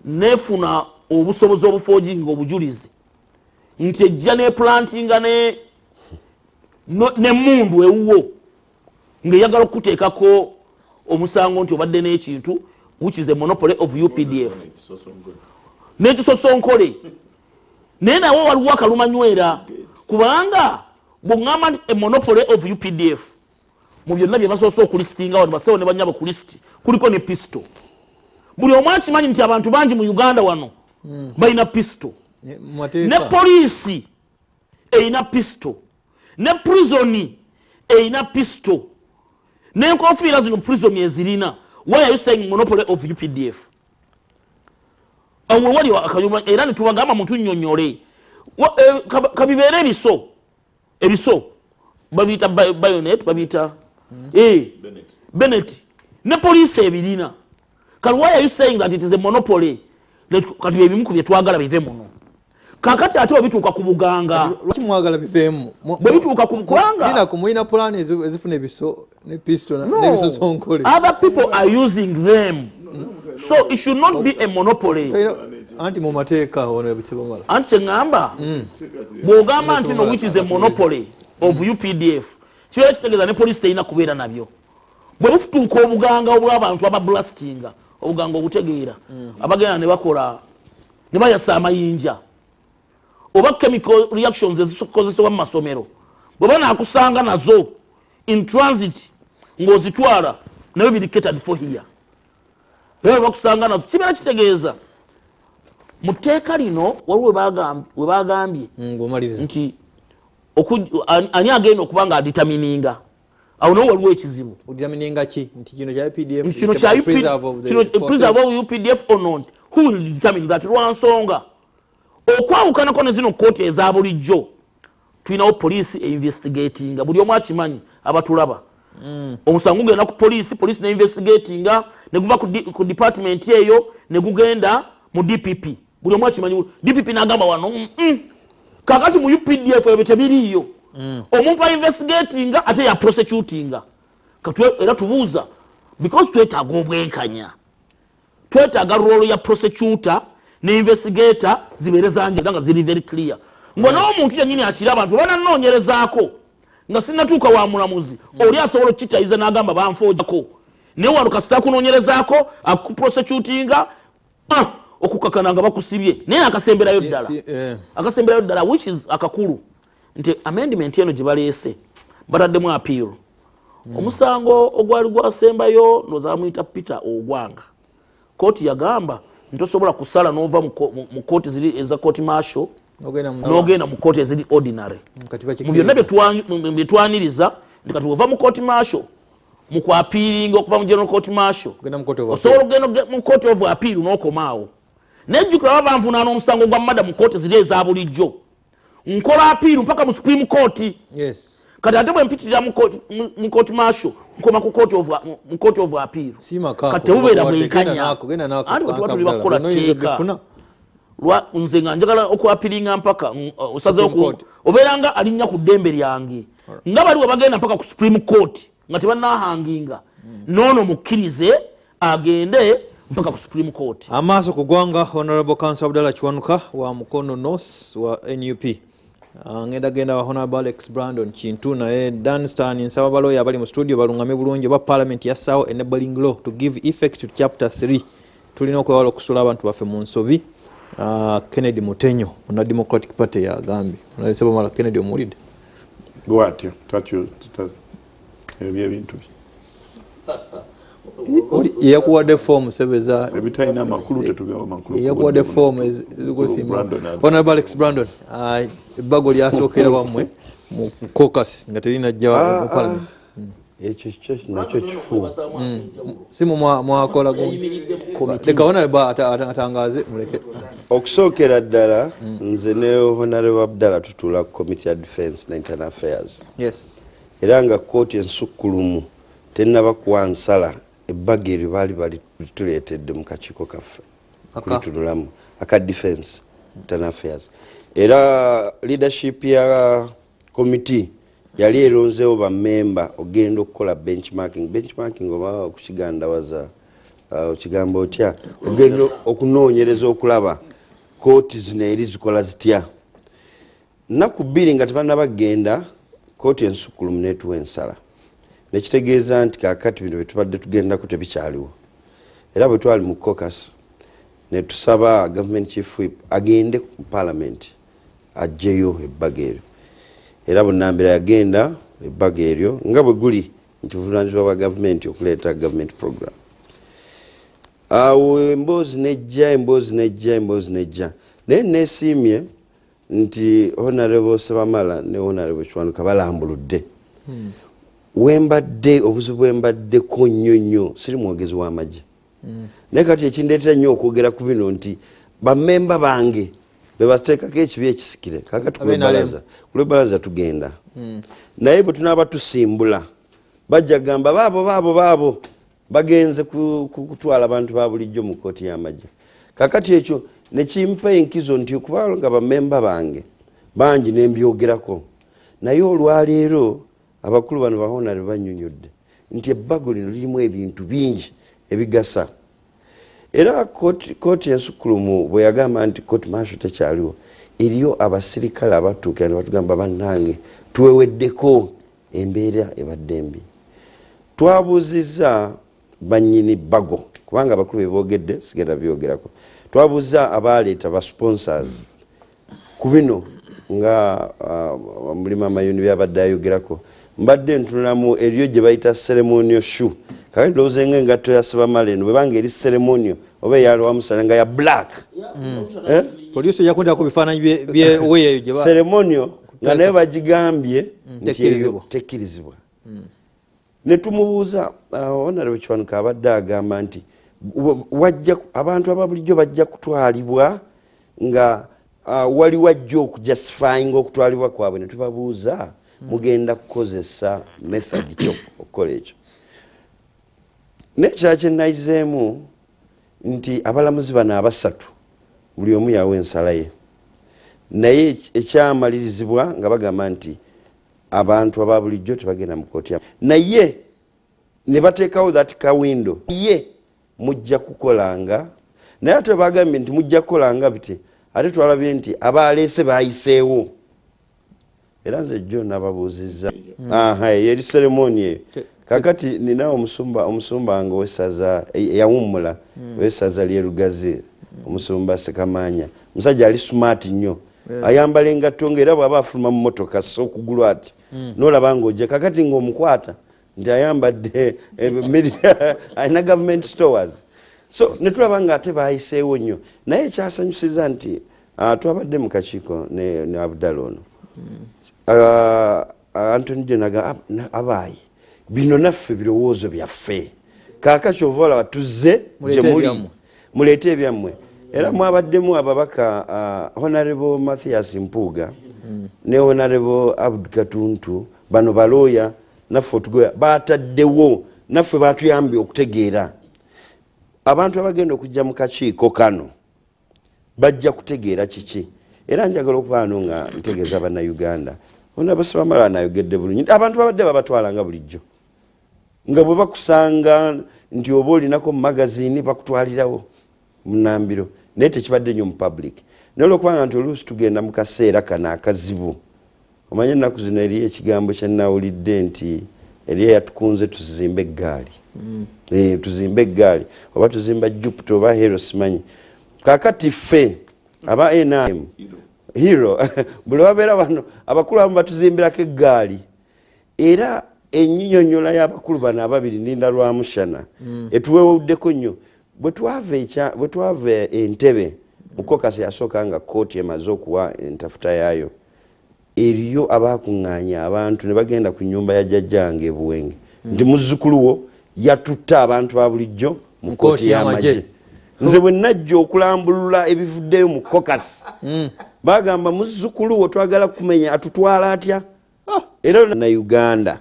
nefuna obusobozi obuforginga obujulizi, nti ejja neplantinga nemundu ewuwo ng'eyagala okuteekako omusango nti obadde n'ekintu which is a monopoly of UPDF n'ekisosonkole. Naye nawe waliwo akalumanywera, kubanga bweŋŋamba nti a monopoly of UPDF, mu byonna bye basoose okulistinga wano, basewo ne banyabo, ku list kuliko ne pistol. Buli omu akimanyi nti abantu bangi mu Uganda wano balina pistol. Mu Ne mateeka. Poliisi erina pistol, ne prison erina pistol, n'enkofiira zino prison ezirina. Why are you saying monopoly of UPDF? Awo wali akayuma, era netubagamba mutunyonyole. Kabibeere ebiso, ebiso babiyita bayonet, babiyita bayonet, ne poliisi ebirina. Kati why are you saying that it is a monopoly? Kati byebimu ku byetwagala bive muno. Kakati ate webituuka ku buganga, Lwaki mwagala biveemu? Bwe bituuka ku kubanga Linako, mulina pulaani ezifuna ebiso ne pisto n'ebisosonkole. Other people are using them, so it should not be a monopoly. Anti mu mateeka ono Sebamala. Anti kyeŋŋamba, bw'ogamba nti no, which is a monopoly of UPDF, kibeera kitegeeza ne poliisi terina kubeera nabyo. Bwe butuuka obuganga obw'abantu abablastinga, obuganga obutegeera, abagenda ne bakola ne bayasa amayinja oba chemical reactions ezikozesebwa mu masomero, bwe banaakusanga nazo in transit ng'ozitwala, nayo biri catered for here. Era bwe bakusanga nazo, kibeera kitegeeza mu tteeka lino waliwo we bagambye Ng'omaliriza. nti ani agenda okuba nga adetermininga. Awo nawo waliwo ekizibu. Odetermininga ki? Nti kino kya UPDF? Nti kino kya preserve of the kino forces. Preserve of UPDF or not, who will determine that? Lwansonga okwawukanako ne zino kooti eza bulijjo, tulinawo poliisi einvestigatinga. Buli omu akimanyi, abatulaba, omusango gugenda ku poliisi, poliisi neinvestigatinga, neguva ku department eyo negugenda mu DPP. Buli omu akimanyi, DPP nagamba wano, Kakati mu UPDF ebyo tebiriiyo. Omuntu ainvestigatinga ate ya prosecutinga. Era tubuuza because twetaaga obwenkanya, twetaaga role ya prosecutor ne investigator zibeere zanjega nga ziri very clear, nga n'omuntu yennyini akiraba nti obananoonyerezaako nga sinatuuka wa mulamuzi, oli asobola okukitayiza n'agamba banfoojako. Naye wano kasita akunoonyerezaako, akuprosecutinga, okukakana nga bakusibye. Naye akasemberayo ddala, akasemberayo ddala, which is akakulu, nti amendment eno gye baleese bataddemu appeal. Omusango ogwali gwasembayo, ndowooza bamuyita Peter Ogwanga, kooti yagamba nti tosobola kusala n'ova mu kooti ziri eza court martial N'ogenda mu n'ogenda mu kooti eziri ordinary. Kati Mu bakikkiriza. byonna byetwaniriza nti kati ova mu court martial, mu kwappealinga okuva mu general court martial, Ogenda mu court of osobola okugenda mu court of appeal n'okomaawo. Nejjukira baba banvunaana omusango gwa murder mu kooti ziri eza bulijjo, nkola appeal mpaka mu Supreme Court. Kati ate bwe mpitirira mu court martial, nkoma ku court of, mu court of appeal. Siima kaako. Kati tebubeera Genda bwenkanya. naako, genda naako, Anti bwe tuba Kansa tuli bakukola Abdallah. Byonna oyinza tteeka. obifuna. Nze nga njagala okwappealinga mpaka osazeewo Supreme Court. obeera nga alinnya ku ddembe lyange, nga bali webagenda mpaka ku Supreme Court nga tebanahanginga. Noono mukkirize agende mpaka ku Supreme Court. Amaaso ku ggwanga. Honorable Counsel Abdallah Kiwanuka wa Mukono North wa NUP. Ngenda genda wa Honorable Alex Brandon Kintu. Naye Danstan, nsaba baloya abali mu studio balungame bulungi oba Parliament yassaawo enabling law to give effect to chapter 3. Tulina okwewala okusula abantu baffe mu nsobi. Kennedy Mutenyo, muna Democratic Party, yagambye. Sebamala Kennedy, omuwulidde? Bwatyo ebyo ebintu bye. Yeyakuwadde foomu sebeza. Ebitalina amakulu tetubiwa makulu. Yeyakuwadde foomu ezikusiima. Brandon ali. Honorable Alex Brandon, ebbago lyasookera wammwe mu caucus nga terinajja mu Parliament. Ekyo kyo nakyo kifu. Si mu mwakola gundi. Leka Honorable atangaze, muleke. Okusookera ddala, nze ne Honorable Abdallah tutuula ku committee ya defense ne internal affairs. Era nga kooti ensukkulumu tennaba kuwa nsala, ebbaga eryo baali balituleetedde mu kakiiko kaffe kulitunulamu, aka defense internal affairs. Era leadership ya committee yali eronzeewo bamemba ogenda okukola benchmarking. Benchmarking oba okukigandawaza, okigamba otya, ogenda okunoonyereza okulaba kooti zino eri zikola zitya. Nnaku 2 nga tebannabagenda, kooti ensukkulumu netuwa ensala, nekitegeeza nti kakati bino byetubadde tugendako tebikyaliwo. Era bwe twali mu caucus netusaba government chief whip agende mu Parliament ajjeyo ebbaga eryo. Era bunambira yagenda, ebbaga eryo nga bwe guli nti buvunanyizibwa bwa gavumenti okuleeta government program. Awo emboozi nejja, emboozi nejja, emboozi nejja. Naye nesiimye nti Honorable Sebamala ne Honorable Kiwanuka balambuludde wembadde obuzibu bwembaddeko nnyo nnyo. Siri mwogezi w'amagye, naye kati ekindeetera nnyo okwogera ku bino nti bamemba bange bebateekako ekibi ekisikire. Kakati kulwebalaza tugenda, naye bwe tunaaba tusimbula bajja kugamba baabo baabo baabo bagenze kutwala abantu ba bulijjo mu kooti y'amagye. Kakati ekyo Nekimpa enkizo nti kubanga bamemba bange bangi nembyogerako, naye olwaleero abakulu bano bahonare banyonyodde nti ebbago lino lirimu ebintu bingi ebigasa. Era kooti ensukkulumu bwe yagamba nti court martial tekyaliwo, eriyo abasirikale abatuukira ne batugamba, bannange, tweweddeko, embeera ebadde mbi. Twabuuzizza bannyini bbago, kubanga abakulu beboogedde sigenda byogerako. Twabuuza abaleeta ba sponsors ku bino nga Mulima Mayuni byabadde ayogerako. Mbadde ntunulamu eriyo gye bayita ceremonial shoe. Kakati ndowooza nga engatto ya Sebamala eno bwebanga eri ceremonial oba eyalwamusana nga ya black. Eh? Poliisi ejja ku bifaananyi byeweeyo gye Ceremonial nga naye bagigambye nti eyo tekkirizibwa. Ne tumubuuza Honorable Kiwanuka abadde agamba nti wajja abantu aba bulijjo bajja kutwalibwa nga wali wajja okujustifyinga okutwalibwa kwabwe. Ne tubabuuza, mugenda kukozesa method kyo okukola ekyo? Nekirala kyenayizeemu nti abalamuzi bano abasatu buli omu yawa ensala ye, naye ekyamalirizibwa nga bagamba nti abantu aba bulijjo tebagenda mu kooti, naye ne bateekawo that ka window ye mujja kukolanga. Naye ate bagambye nti mujja kukolanga biti, ate twalabye nti abaleese bayiseewo. Era nze jjo nababuuzizza eri ceremony eyo. Kakati nina omusumba nga owesaza yawummula, owesaza lyerugazi, omusumba Sekamanya. Musajja ali smart nnyo, ayambala engatto nga era bwaba afuluma mu motoka ssa okugulu ati nolaba ngaojja. Kakati ngaomukwata nti ayambadde alina government stores. So netulaba nga ate bayiseewo nnyo. Naye ekyasanyusiza nti twabadde mu kakiiko ne Abdala ono, Antony Jonaga, abaayi bino naffe birowoozo byaffe. Kaakati ova olaba tuzze gye muli, muleete ebyammwe. Era mwabaddemu ababaka Honorable Mathias Mpuuga ne Honorable Abdu Katuntu. Bano balooya naffe otugoya bataddewo, naffe batuyambye okutegeera. Abantu abagenda okujja mu kakiiko kano bajja kutegeera kiki. Era njagala okuba wano nga ntegeeza Bannayuganda, onabasibamala nayogedde bulungi, abantu babadde babatwalanga bulijjo nga bwe bakusanga nti oba olinako mu magazini bakutwalirawo munambiro, naye tekibadde nnyo mu public. Naye olwokubanga nti oluusi tugenda mu kaseera kano akazibu, omanye ennaku zino eriyo ekigambo kyenawulidde nti eriyo yatukunze tuzimbe eggaali. Tuzimbe eggaali oba tuzimba Jupiter oba hero simanyi. Kakati ffe aba NRM hero buli wabeera bano abakulu abamu batuzimbirako eggaali. Era enyinyonyola y'abakulu bano ababiri ninda Lwamushana etuwewuddeko nnyo. Bwe twava Entebe mu caucus yasooka nga kooti emaze okuwa entafuta yaayo, eriyo abakuŋŋaanya abantu ne bagenda ku nyumba ya jjajjange ebuwenge nti muzzukulu wo yatutte abantu ba bulijjo mu kooti y'amagye. Nze bwe najja okulambulula ebivuddeyo mu caucus, bagamba muzzukulu wo twagala kumenya atutwala atya. Era na Uganda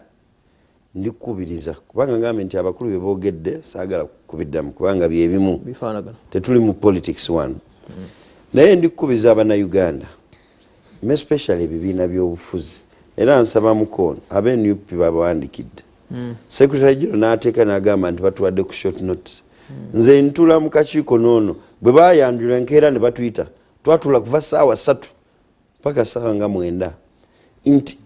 ndikubiriza, kubanga ngambye nti abakulu beboogedde saagala kubiddamu kubanga byebimu, tetuli mu politics one. Naye ndikukubiriza Abanauganda, especially ebibiina byobufuzi, era nsaba mukono abe NUP babawandikidde. Secretary General n'ateeka n'agamba nti batuwadde ku short notice. Nze ntula mu kakiiko noono bwe bayanjula enkeera ne batuyita, twatula kuva saawa 3 paka saawa nga 9, nti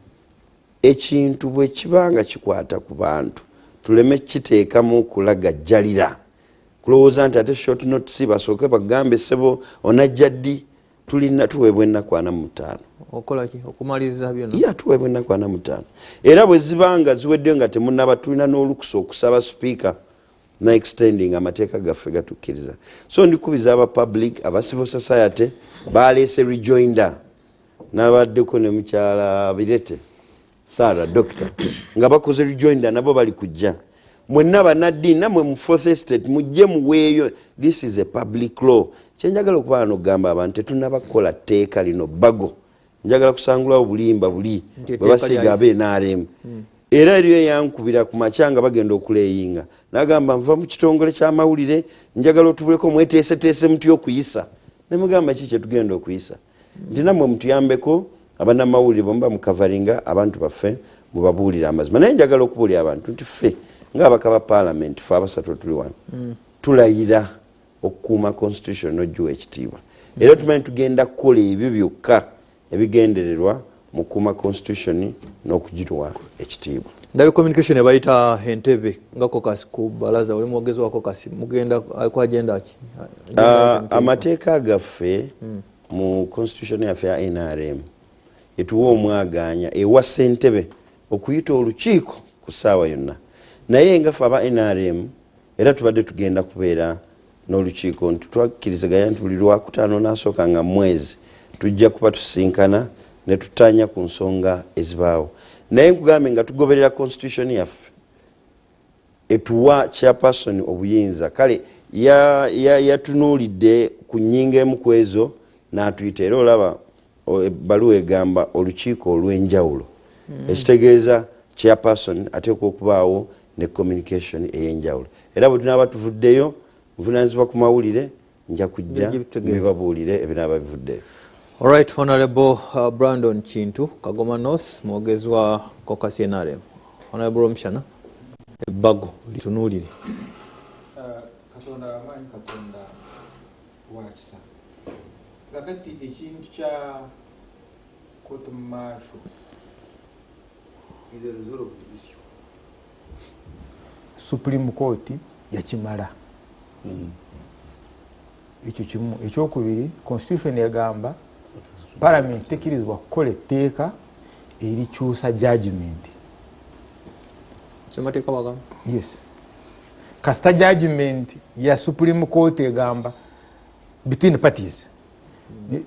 ekintu bwe kiba nga kikwata ku bantu tuleme kiteekamu kulagajjalira, kulowooza nti ate short notice basooke bagambe sebo onajja ddi. Tulina tuweebwa ennaku 45. Okolaki okumaliriza byonna? Ya, tuweebwa ennaku 45, era bwe ziba nga ziweddeyo nga temunaba, tulina n'olukusa okusaba sipiika na extending, amateeka gaffe gatukkiriza. So ndikubiza aba public, aba civil society baleese rejoinder. Nabaddeko ne mukyala Birete Sara, doctor, nga bakoze rejoinder, nabo bali kujja. Mwenna bannaddiini namwe mu fourth estate mujje muweeyo. This is a public law. Kyenjagala okuba wano okugamba abantu, tetunaba kukola tteeka lino bbago. Njagala kusangulawo bulimba buli bwe basiiga abe NRM. Era eriyo eyankubira ku makya nga bagenda okuleyinga, nagamba nva mu kitongole kyamawulire, njagala otubuleko mweteeseteese mutya okuyisa. Nemugamba ki kyetugenda okuyisa, nti nammwe mutuyambeko abannamawulire, bwemuba mukavaringa abantu baffe, mubabuulire amazima. Naye njagala okubuulira abantu nti ffe ngaabaka ba paalamenti, fe abasatu tuli wano, tulayira okukuuma constitution n'ogiwa ekitiibwa, era tumanyi tugenda kukola ebyo byokka ebigendererwa mu kukuuma constitution n'okugirwa ekitiibwa. Ndabe communication ebayita Entebe nga caucus ku balaza, oli mwogezi wa caucus, mugenda ku agenda ki? Amateeka gaffe mu constitution yaffe ya NRM etuwa omwaganya, ewa ssentebe okuyita olukiiko ku ssaawa yonna. Naye nga ffe aba NRM era tubadde tugenda kubeera n'olukiiko, nti twakkiriziganya nti buli Lwakutaano nasooka nga mwezi tujja kuba tusinkana ne tutanya ku nsonga ezibaawo. Naye nkugambye nga tugoberera constitution yaffe etuwa chairperson obuyinza. Kale yatunuulidde ku nnyingo emu ku ezo n'atuyita, era olaba ebbaluwa egamba olukiiko olw'enjawulo, ekitegeeza chairperson ateekwa okubaawo ne communication ey'enjawulo. Era bwe tunaaba tuvuddeyo, nvunanyizibwa ku mawulire, nja kujja bibabuulire ebinaaba bivuddeyo. Alright, Honorable Brandon Kintu, Kagoma North, mwogezi wa caucus NRM. Honorable Romshana, ebbago litunuulire. Katonda wamaanyi, Katonda wakisa. Kakati ekintu kya court martial is a resolved issue. Supreme Court yakimala. Ekyo kimu. Ekyokubiri, constitution egamba parliament tekkirizibwa kukola etteeka erikyusa judgment. Semateeka bagamba? Yes, kasita judgment ya Supreme Court egamba between parties,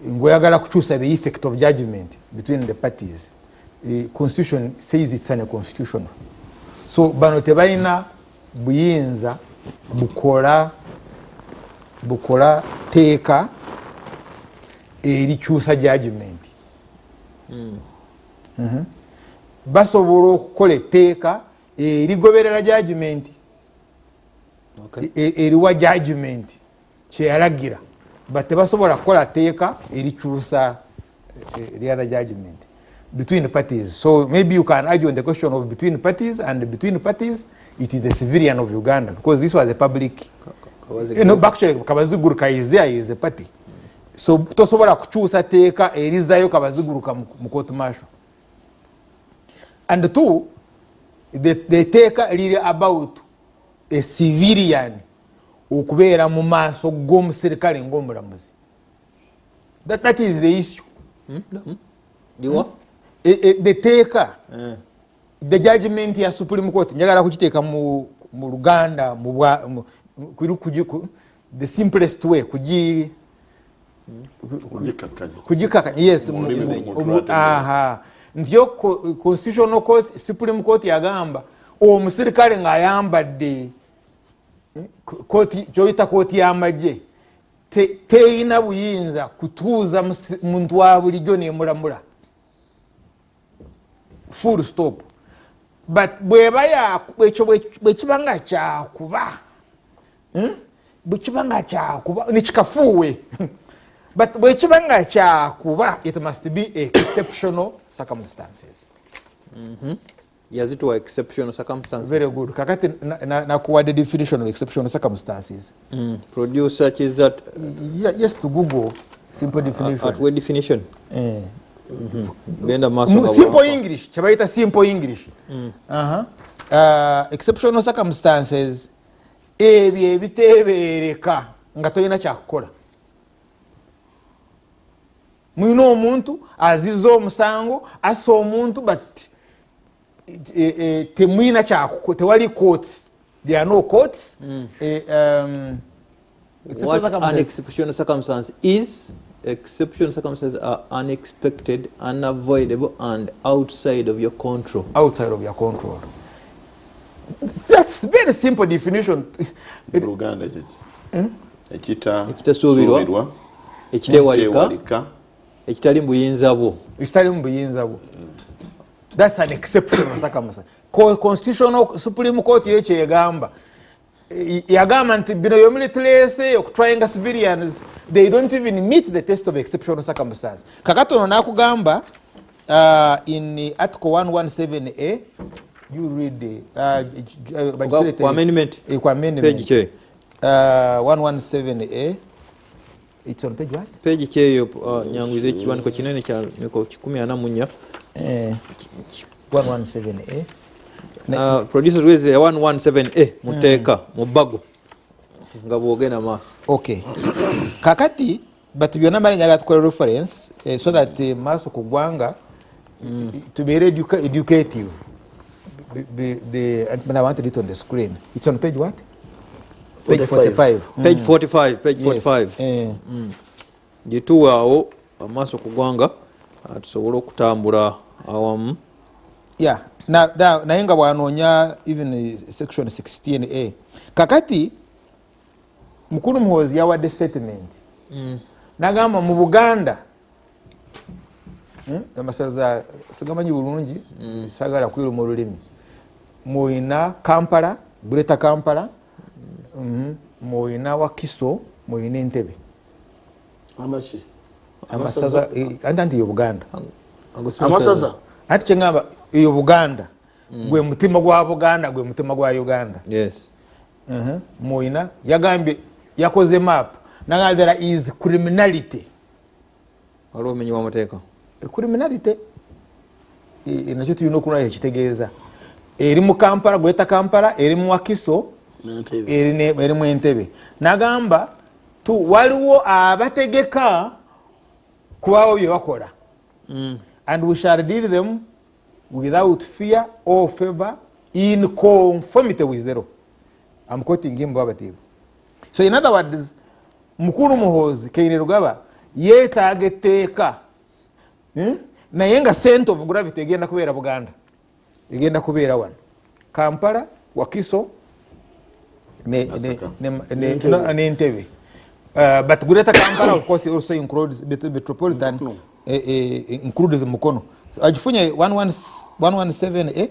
ngaoyagala kukyusa the effect of judgment between the parties, constitution says it's unconstitutional. So bano tebalina buyinza bukola teeka erikyusa judgment. Basobola okukola etteeka erigoberera judgment, eriwa judgment kyeyalagira, but tebasobola kukola teeka erikyusa the other judgment between parties. So maybe you can argue on the question of between parties, and between parties it is the civilian of Uganda, because this was a public no, actually Kabaziguruka is there, is a party. So tosobola kukyusa teeka erizayo Kabaziguruka mu court martial. And two, the teeka liri about a civilian okubeera mu maaso g'omuserikale ng'omulamuzi. That is the issue. Liwa? The teeka, the judgment ya Supreme Court, njagala kukiteeka mu Luganda, the simplest way kugi kugikakanya, yes. Aha, nti yo Constitutional Court, Supreme Court yagamba omusirikale ng'ayambadde kyoyita kooti y'amagye teyina buyinza kutuuza muntu wa bulijjo nemulamula, full stop. But bweba ekyo bwekiba nga kyakuba, Bwekiba nga kyakuba nekikafuuwe, but bwekiba nga kyakuba, it must be exceptional circumstances. Yazituwa exceptional circumstances. Very good. Kakati nakuwadde definition of exceptional circumstances. Producer kiza. Yeah, yes, to Google simple definition. Atuwe definition. Genda maaso. Simple English, kyebayita simple English. Exceptional circumstances, ebyo ebitebeereka nga tolina kyakukola. Mulina omuntu aziza omusango, assa omuntu, but temulina kyakuko, tewali courts, there are no courts. What an exceptional circumstance is: exceptional circumstances are unexpected, unavoidable and outside of your control. Outside of your control. That's very simple definition. Luganda kiki? Ekita Ekitasuubirwa, ekitewalika, ekitali mu buyinza bwo. Ekitali mu buyinza bwo, that's an exceptional circumstance. Constitutional Supreme Court yekyegamba. Yagamba nti bino byomulituleese okutryinga civilians, they don't even meet the test of exceptional circumstance. Kakati ono nakugamba in article 117A, you read ku amendment. Ku amendment. Page ki? 117A, it's on page what? Page kyeyo, nyanguiza ekiwandiiko kinene kya miko 144. 117A. Producer Lweze, 117A muteeka mu bbago nga bwogenda maaso. Okay, kakati but byonna mala njagala tukole reference so that maaso ku ggwanga tubeere educative. And I wanted it on the screen. It's on page what? Page 45. 45. Page 45, page Yes. 45. Gituwe awo amaaso ku ggwanga, tusobole okutambula awamu. Yeah, naye nga bwanoonya even section 16A. Kakati mukulu Muhoozi yawadde statement nagamba mu Buganda, Amasaza sigamanyi bulungi, sagala kwiruma olulimi. Muyina Kampala, Greater Kampala, muyina Wakiso, muyina Entebe. Amaki? Amasaza, anti anti yo Buganda. Ago si Amasaza. Anti kyengamba eyo Buganda gwe mutima gwa Buganda, gwe mutima gwa Uganda. Muyina yagambye, yakoze map nagamba there is criminality. Waliwo omenyi w'amateeka. Criminality nakyo tulina okulaba ekitegeeza. Eri mu Kampala, Greater Kampala, eri mu Wakiso, N'Entebe. Eri mu Entebe. Nagamba tu waliwo abategeka kubawo bye bakola and we shall deal them without fear or favor in conformity with the law. I'm quoting him verbatim. So in other words, mukulu Muhoozi Kainerugaba yeetaaga etteeka, Naye nga center of gravity egenda kubeera Buganda, egenda kubeera wano Kampala, Wakiso n'Entebe. But Greater Kampala of course also includes metropolitan, includes Mukono. Agifunye 117A.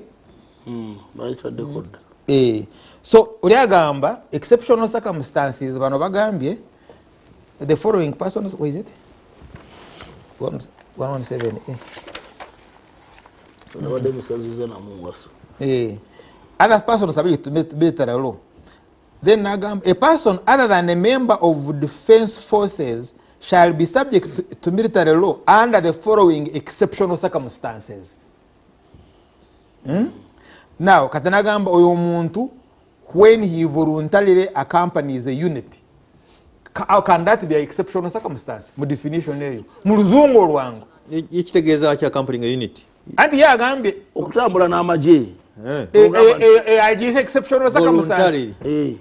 Bayitaddeko dda. So oli agamba exceptional circumstances, bano bagambye the following persons. Where is it? 117A. Nabadde musaziza namungaso. Other persons subject to military law. Then nagamba a person other than a member of defense forces shall be subject to military law under the following exceptional circumstances. Now kati nagamba oyo omuntu when he voluntarily accompanies a unit. How can that be an exceptional circumstance mu definition eyo mu luzungu olwangu? Ekitegeeza ki accompanying a unit? Anti ye agambye okutambula n'amagye. Agiyise exceptional circumstance. Voluntarily.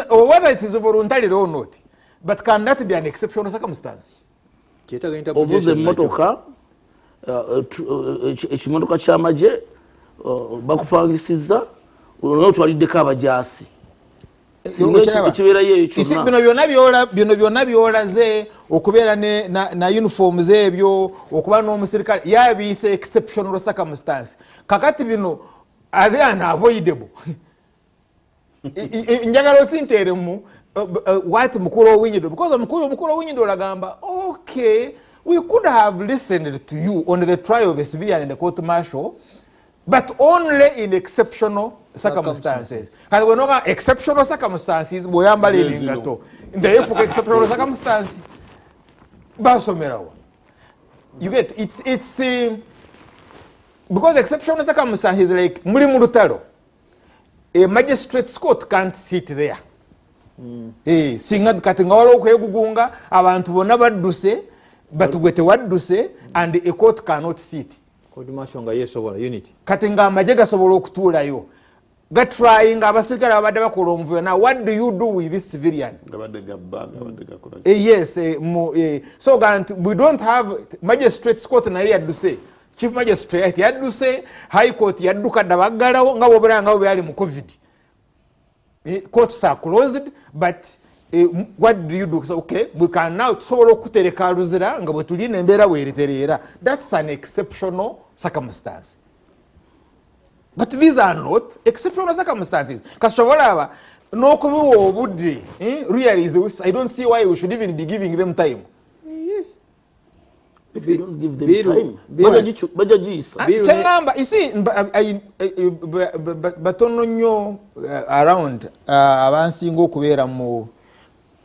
Or whether it is voluntarily or not, but can that be an exceptional circumstance? Kyetaaga ovuza interpretation nakyo. Emmotoka, ekimotoka ky'amagye, bakupangisiza naye otwaliddeko abajaasi. Singa Okiraba? Ekibeerayo eyo You see, kyonna. Bino byonna byolaze okubeera na uniforms ebyo, okuba n'omusirikale, yabiyise exceptional circumstance. Kakati bino are they unavoidable? Njagala osinteeremu what mukulu Owiny-Dollo, because omukulu Owiny-Dollo agamba, okay, we could have listened to you on the trial of a civilian in the court martial, but only in exceptional circumstances. Kati bwenoga exceptional circumstances, bw'oyambala ebingato ndeyefuka exceptional circumstance, basomerawa? You get, it's because exceptional circumstances, like muli mu lutalo, a magistrate's court can't sit there. Singa kati nga waliwo okwegugunga, abantu bonna badduse, but gwe tewadduse, and a court cannot sit. Court martial nga yesobola unit. Kati ng'amagye gasobola okutuulayo gatryinga abasirikale babadde bakola omuvuyo. Now what do you do with this civilian? Gabadde gabba, gabadde gakola. Yes, so ga nti we don't have magistrates court, naye yadduse, chief magistrate yadduse, high court yadduka dda, baggalawo nga bwobeera nga bwe byali mu COVID. Courts are closed, but what do you do? So, okay, we can now tusobola okutereka Luzira nga bwe tulina embeera bweritereera. That's an exceptional circumstance. But these are not exceptional circumstances. Kashobolaba n'okubiwa obudde, really is, I don't see why we should even be giving them time. If you don't give them time, bajja giyisa. Kyengamba, you see, batono nnyo around abansinga okubeera mu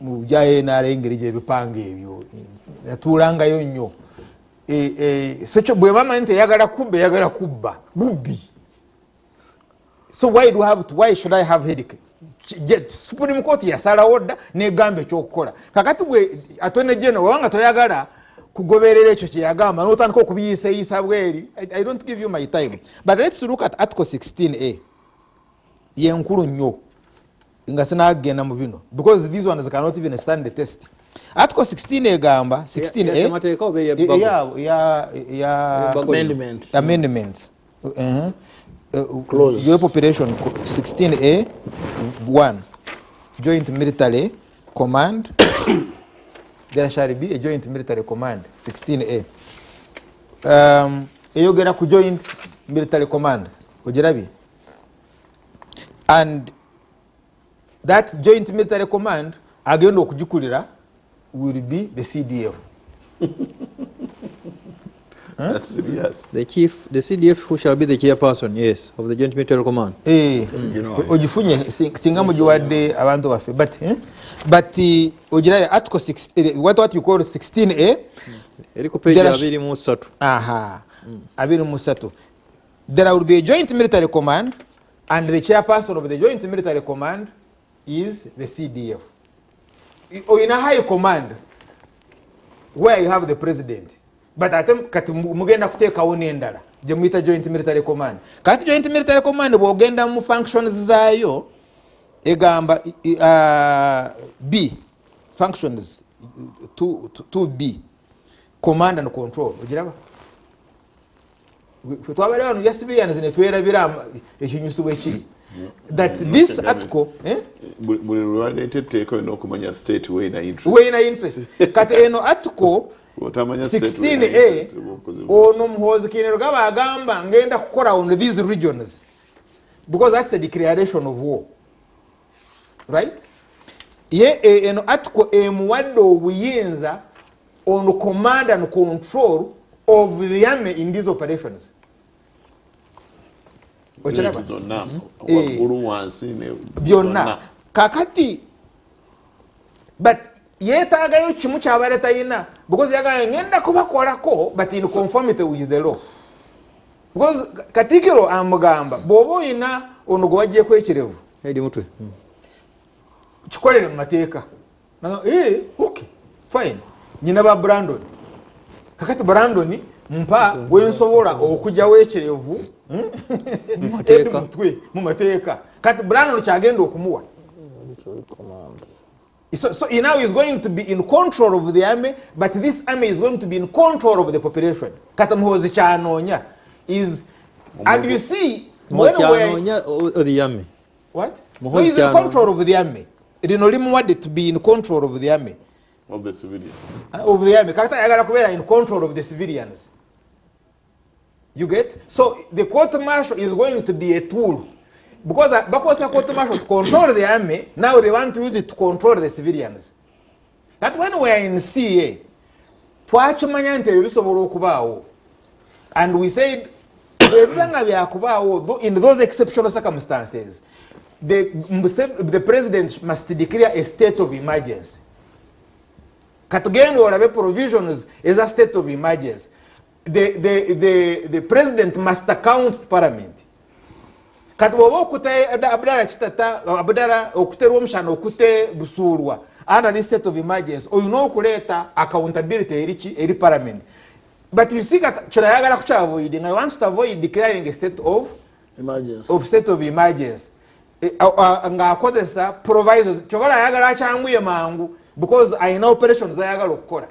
bya NRA engeri gyebipanga ebyo natuulangayo nnyo. So bwe bamanyi nti eyagala kubba, eyagala kubba bubbi. So why do I have to, why should I have headache? Supreme Court yasalawo dda negamba ekyokukola. Kakati gwe Attorney General wabanga toyagala kugoberera ekyo kyeyagamba n'otandika okubiyiisayisa bweri, I don't give you my time. But let's look at Article 16A. Yenkulu nnyo nga sinagenda mu bino because these ones cannot even stand the test. Article 16 egamba 16A Ssemateeka oba ey'ebbago? Ya Ebbago. Amendment. Amendments. Clause. Your population 16A 1 joint military command. There shall be a joint military command 16A. Eyogera ku joint military command ogirabye, and that joint military command agenda okugikulira will be the CDF. Huh? That's serious. The chief, the CDF who shall be the chairperson, yes, of the joint military command. Ogifunye singa mugiwadde abantu baffe, but ogirayo article 6, what you call 16A Eri ku page There are 23. Aha, 23. There will be a joint military command, and the chairperson of the joint military command is the CDF. Or in a high command where you have the president. But ate kati mugenda kuteekawo n'endala gye muyita joint military command. Kati joint military command bw'ogenda mu functions zaayo egamba B functions 2B command and control. Ogiraba? Ffe twabadde wano ya civilians ne twerabira ekinyusi bwe kiri. That this article, Buli lwe baleeta etteeka olina okumanya state weerina interest. Weerina interest. Kati eno article Otamanya state 16A, weerina interest, oba okoze bubi. ono Muhoozi Kainerugaba agamba ngenda kukola on these regions because that's a declaration of war, right? Ye eno article emuwadde obuyinza on command and control of the army in these operations. Okiraba? Bintu zonna, waggulu, wansi, ne Byonna. zonna. Kakati but yeetaagayo kimu kyabadde talina because yagamba ngenda kubakolako but in conformity with the law. Because Katikkiro amugamba bw'oba oyina ono gwe waggyeko ekirevu, Eddie Mutwe. Kikolere mu mateeka. Nagamba, okay, fine. Nyina ba Brandon. Kakati Brandon mpa wensobola okugyawo ekirevu, Mu mateeka. Eddie Mutwe, mu mateeka. Kati Brandon kyagenda okumuwa. So he now is going to be in control of the army, but this army is going to be in control of the population. Kati Muhoozi kyanoonya is, and you see, Muhoozi when we were kyanoonya o the army. What? Muhoozi No, he's in kyanoonya. control of the army. Lino limuwadde to be in control of the army. Of the civilians. Of the army. Kati ayagala kubeera in control of the civilians. You get? So the court martial is going to be a tool. Because bakozesa court martial to control the army, now they want to use it to control the civilians. That when we are in CA, twakimanya nti ebyo bisobola okubaawo. And we said, bwe biba nga byakubaawo, in those exceptional circumstances, the president must declare a state of emergency. Katugenda olabe provisions eza state of emergency. The president must account to parliament. Kati bw'oba okute Abdallah Kitata, Abdallah okute Rwomushana, okute Busuulwa under this state of emergency, olina okuleeta accountability eri ki? Eri parliament. But you see, kati kino ayagala kukyavoiding. I want to avoid declaring a state of emergency. Of state of emergency. Ng'akozesa provisos. Kyova ayagala akyanguye mangu because ayina operations ayagala okukola.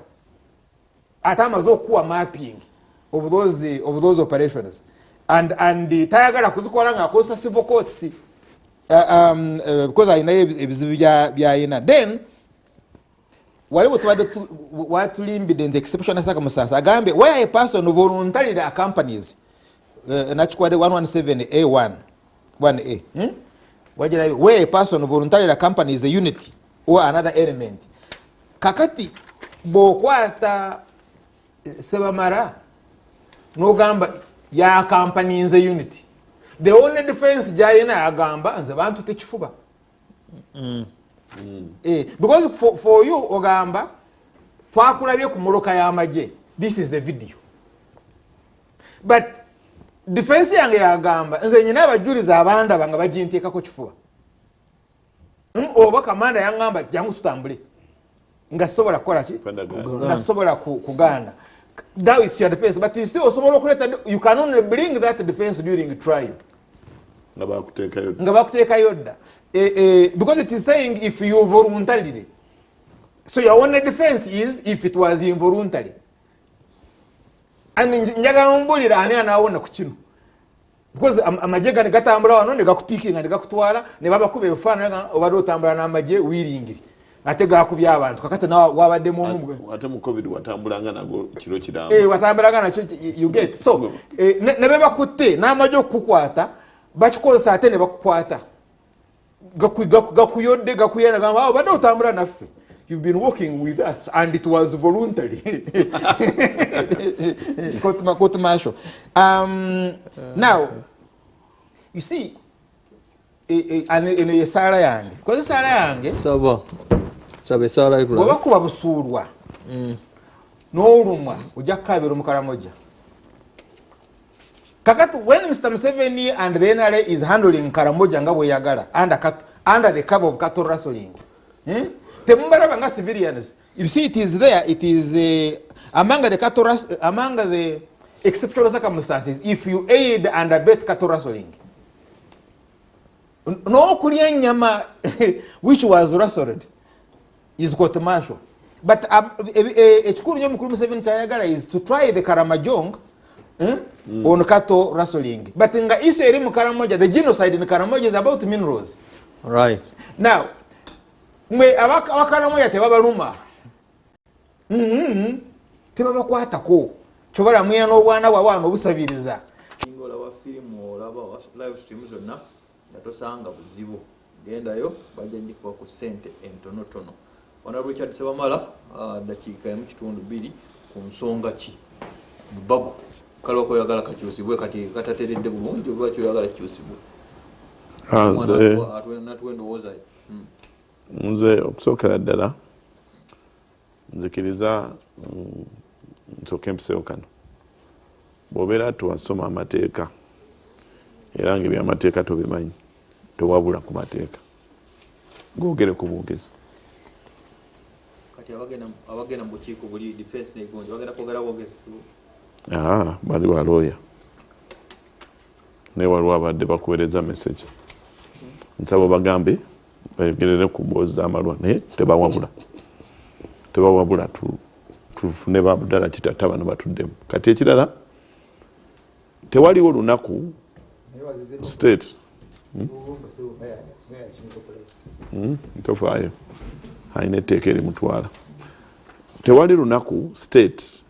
Ate amaze okuwa mapping of those operations. And tayagala kuzikola ng'akozesa civil courts, because ayinayo ebizibu byayina. Then wali bwe tubadde watulimbidde nti exceptional circumstance, agambe where a person voluntarily accompanies. Nakikwade 117 A1 1A, eh? Wagirabye? Where a person voluntarily accompanies a unit or another element. Kakati bw'okwata Sebamara n'ogamba yaccompanyinze unit, the only defense gyayina yagamba nze bantutte kifuba. Because for you ogamba twakulabye ku mmotoka y'amagye, this is the video, but defense yange yagamba nze nyina abajulizi abandaba nga baginteekako kifuba. Oba kamanda yaŋŋamba jangu tutambule nga sisobola kukola ki, nga sisobola kugaana. That is your defense, but you see, osobola okuleeta, you can only bring that defense during trial. Nga bakuteekayo. Nga bakuteekayo dda. Because it is saying if you voluntarily, so your only defense is if it was involuntary. And njagala ombulira ani anaawona ku kino, because amagye gane gatambula wano ne gakupiikinga ne gakutwala ne babakuba ebifaananyi, obadde otambula n'amagye wiringiri ate gakubye abantu, kakati nawe wabaddemu omu. Ate mu COVID watambulanga nago kiro kiramba. Watambulaga nakyo, you get? So ne be bakutte n'amagye okukukwata bakikozesa ate ne bakukwata. Gakuyodde gakuyenda, gamba, "Ah, obadde otambula naffe, you've been working with us and it was voluntary." Court martial. Now you see, eno yesaala yange, because esaala yange Saba, saba esaala yo. Bwe Tulabe. Bakuba busuulwa n'olumwa ojja kukabira omukalamoja. Kakati when Mr Museveni and the NRA is handling Karamoja nga bweyagala under the cover of cattle rustling, eh? Temubalaba nga civilians. You see, it is there, it is among the exceptional circumstances if you aid and abet cattle rustling, n'okulya ennyama which was rustled is court martial. But ekikulu nyo mukulu Museveni kyayagala is to try the Karamajong, eh? On cattle rustling, but nga issue eri mu Karamoja, the genocide in Karamoja is about minerals. Now mwe abakaramoja tebabaluma. Tebabakwatako, kyobala mwina n'obwana bwabwe wano obusabiriza. Nga olaba firimu, olaba live stream zonna nga tosanga buzibu, gendayo bajja gikuba ku ssente entonotono. Wana Richard Sebamala, dakiika 1.2 ku nsonga ki mubago kale wakoyagala kakyusibwe kati katateredde bulungi, oba kyoyagala kikyusibwe? Ah, Natuwa endowooza ye. Nze okusookera ddala nzikiriza nsooke mpisewo kano. Bw'obeera tuwasoma amateeka era nga ebyamateeka tobimanyi, towabula ku mateeka, googere ku bwogezi. Kati abagenda mu bukiiko buli defense negonja bagenda kwogera bwogezi? Aa, bali balooya, naye waliwo abadde bakuweereza message, nsaba bagambe bayogerere ku mboozi z'amalwa, naye tebawabula, tebawabula. Tufune baddala kitata bano batuddemu. Kati ekirala, tewaliwo lunaku state. Tofaayo, alina etteeka erimutwala. Tewali lunaku state,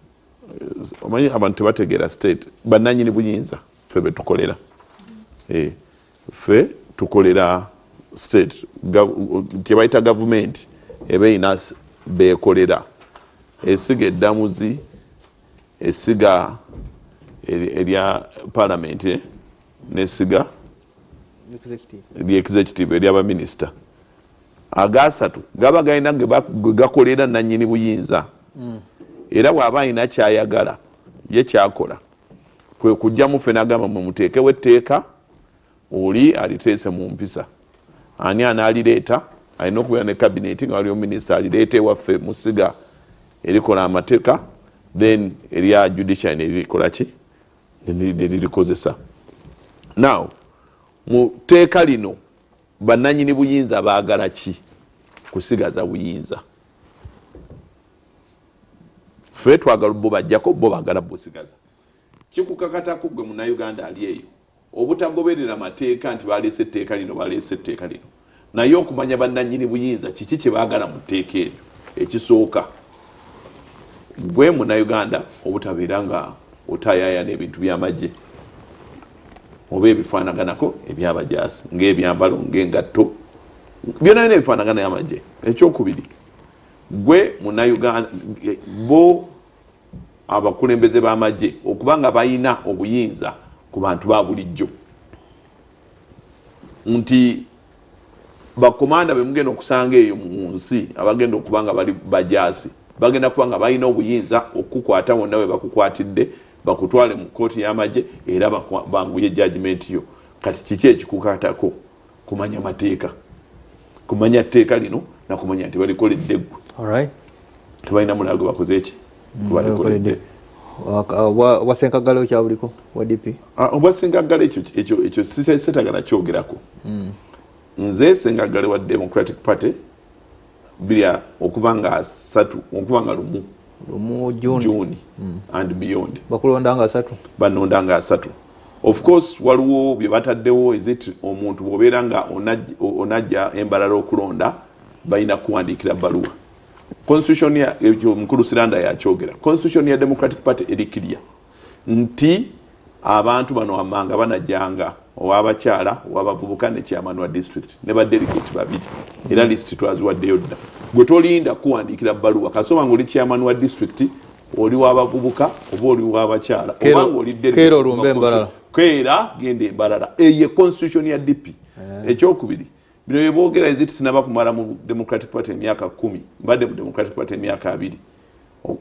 omanyi abantu tebategeera state, bannanyini buyinza ffe betukolera. Ffe tukolera state. Kyebayita gavumenti eba erina beekolera, esiga eddamuzi, esiga erya parliament, nesiga executive eryabaminisita. Agasatu gaba galina ge gakolera nanyini buyinza. Era bw'aba alina kyayagala ye kyakola kwe kujjamu ffe n'agamba, mwe muteekewo etteeka, oli aliteese mu mpisa. Ani anaalireeta? Alina okubeera ne kabineti nga waliwo minisita alireeta ewaffe mu ssiga erikola amateeka, then erya judiciary nerikola ki, neririkozesa. Now mu tteeka lino bannanyini buyinza baagala ki? Kusigaza buyinza. Ffe twagala bo bajjako, bo baagala busigaza. Kikukakatako gwe Munnayuganda ali eyo obutagoberera mateeka nti baleese etteeka lino, baleese etteeka lino, naye okumanya bannanyini buyinza kiki kye baagala mu tteeka eryo. Ekisooka, gwe Munnayuganda obutabeera nga otayaya n'ebintu byamagye. Oba ebifaanaganako ebyabajaasi, ng'ebyambalo, ng'engatto, byonna byonna ebifaanagana amagye. Ekyokubiri, gwe Munnayuganda, bo abakulembeze b'amagye okuba nga balina obuyinza ku bantu ba bulijjo, nti bakomanda bemugenda okusanga eyo mu nsi abagenda okuba nga bali bajaasi bagenda kuba nga balina obuyinza okukukwata wonna we bakukwatidde, bakutwale mu kkooti y'amagye era banguye judgment yo. Kati kiki ekikukatako? Kumanya mateeka, kumanya tteeka lino nakumanya nti balikoledde ggwe. Tebalina mulala gwe bakoze eki balikoledde. Obwa Senkagale okyabuliko wa DP? Obwa Senkagale ekyo setagala kyogerako. Nze Senkagale wa Democratic Party biri okuva nga 3, okuva nga 1 1 June, June and beyond. Bakulonda nga 3? Banonda nga 3. Of course waliwo bye bataddewo, is omuntu bw'obeera nga onajja embalala okulonda balina kuwandiikira bbaluwa. Constitution ya mukulu Siranda yakyogera, constitution ya Democratic Party eri clear nti abantu bano amanga banajjanga owabakyala, owabavubuka ne chairman wa district ne ba delegate 2, era list twaziwaddeyo dda. Gwe tolinda kuwandiikira bbaluwa, kasoma ng'oli chairman wa district, oli w'abavubuka oba oli w'abakyala oba ng'oli delegate, olumbe embalala, keera genda embalala. Eyo constitution ya DP. Ekyokubiri, bino byeboogera eziti sinaba kumala mu Democratic Party emyaka 10, mbadde mu Democratic Party emyaka 2,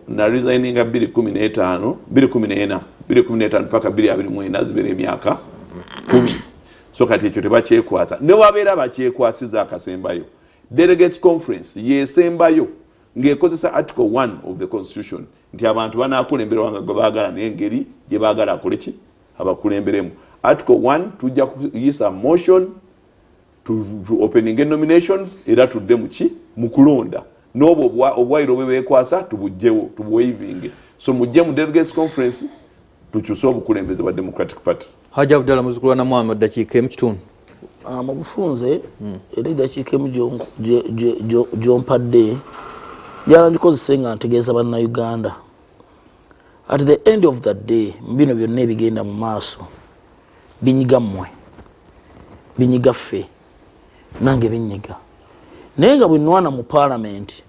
na resigninga 2015, 2014, 2015 paka 2024, zibeera emyaka 10. So kati ekyo tebakyekwasa, ne wabeera bakyekwasiza akasembayo. Delegates conference yesembayo ng'ekozesa article 1 of the constitution nti abantu banaakulemberwa nga gwe baagala n'engeri gye baagala akole ki abakulemberemu. Article 1, tujja kuyisa motion to opening nominations era tudde muki mu kulonda, n'obwo obwayiro bwe beekwasa tubugjewo, tubuwaivinge. So mujje mu delegates conference tukyuse obukulembeze bwa Democratic Party. Haji Abdallah muzukulu wa Namwama, ddakiika emu kitundu. Mu bufunze, era eddakiika emu gyompadde njala ngikozese nga ntegeeza Bannayuganda. At the end of the day, bino byonna ebigenda mu maaso binyiga mmwe, binyiga ffe, nange binyiga, naye nga bwe nwana mu paalamenti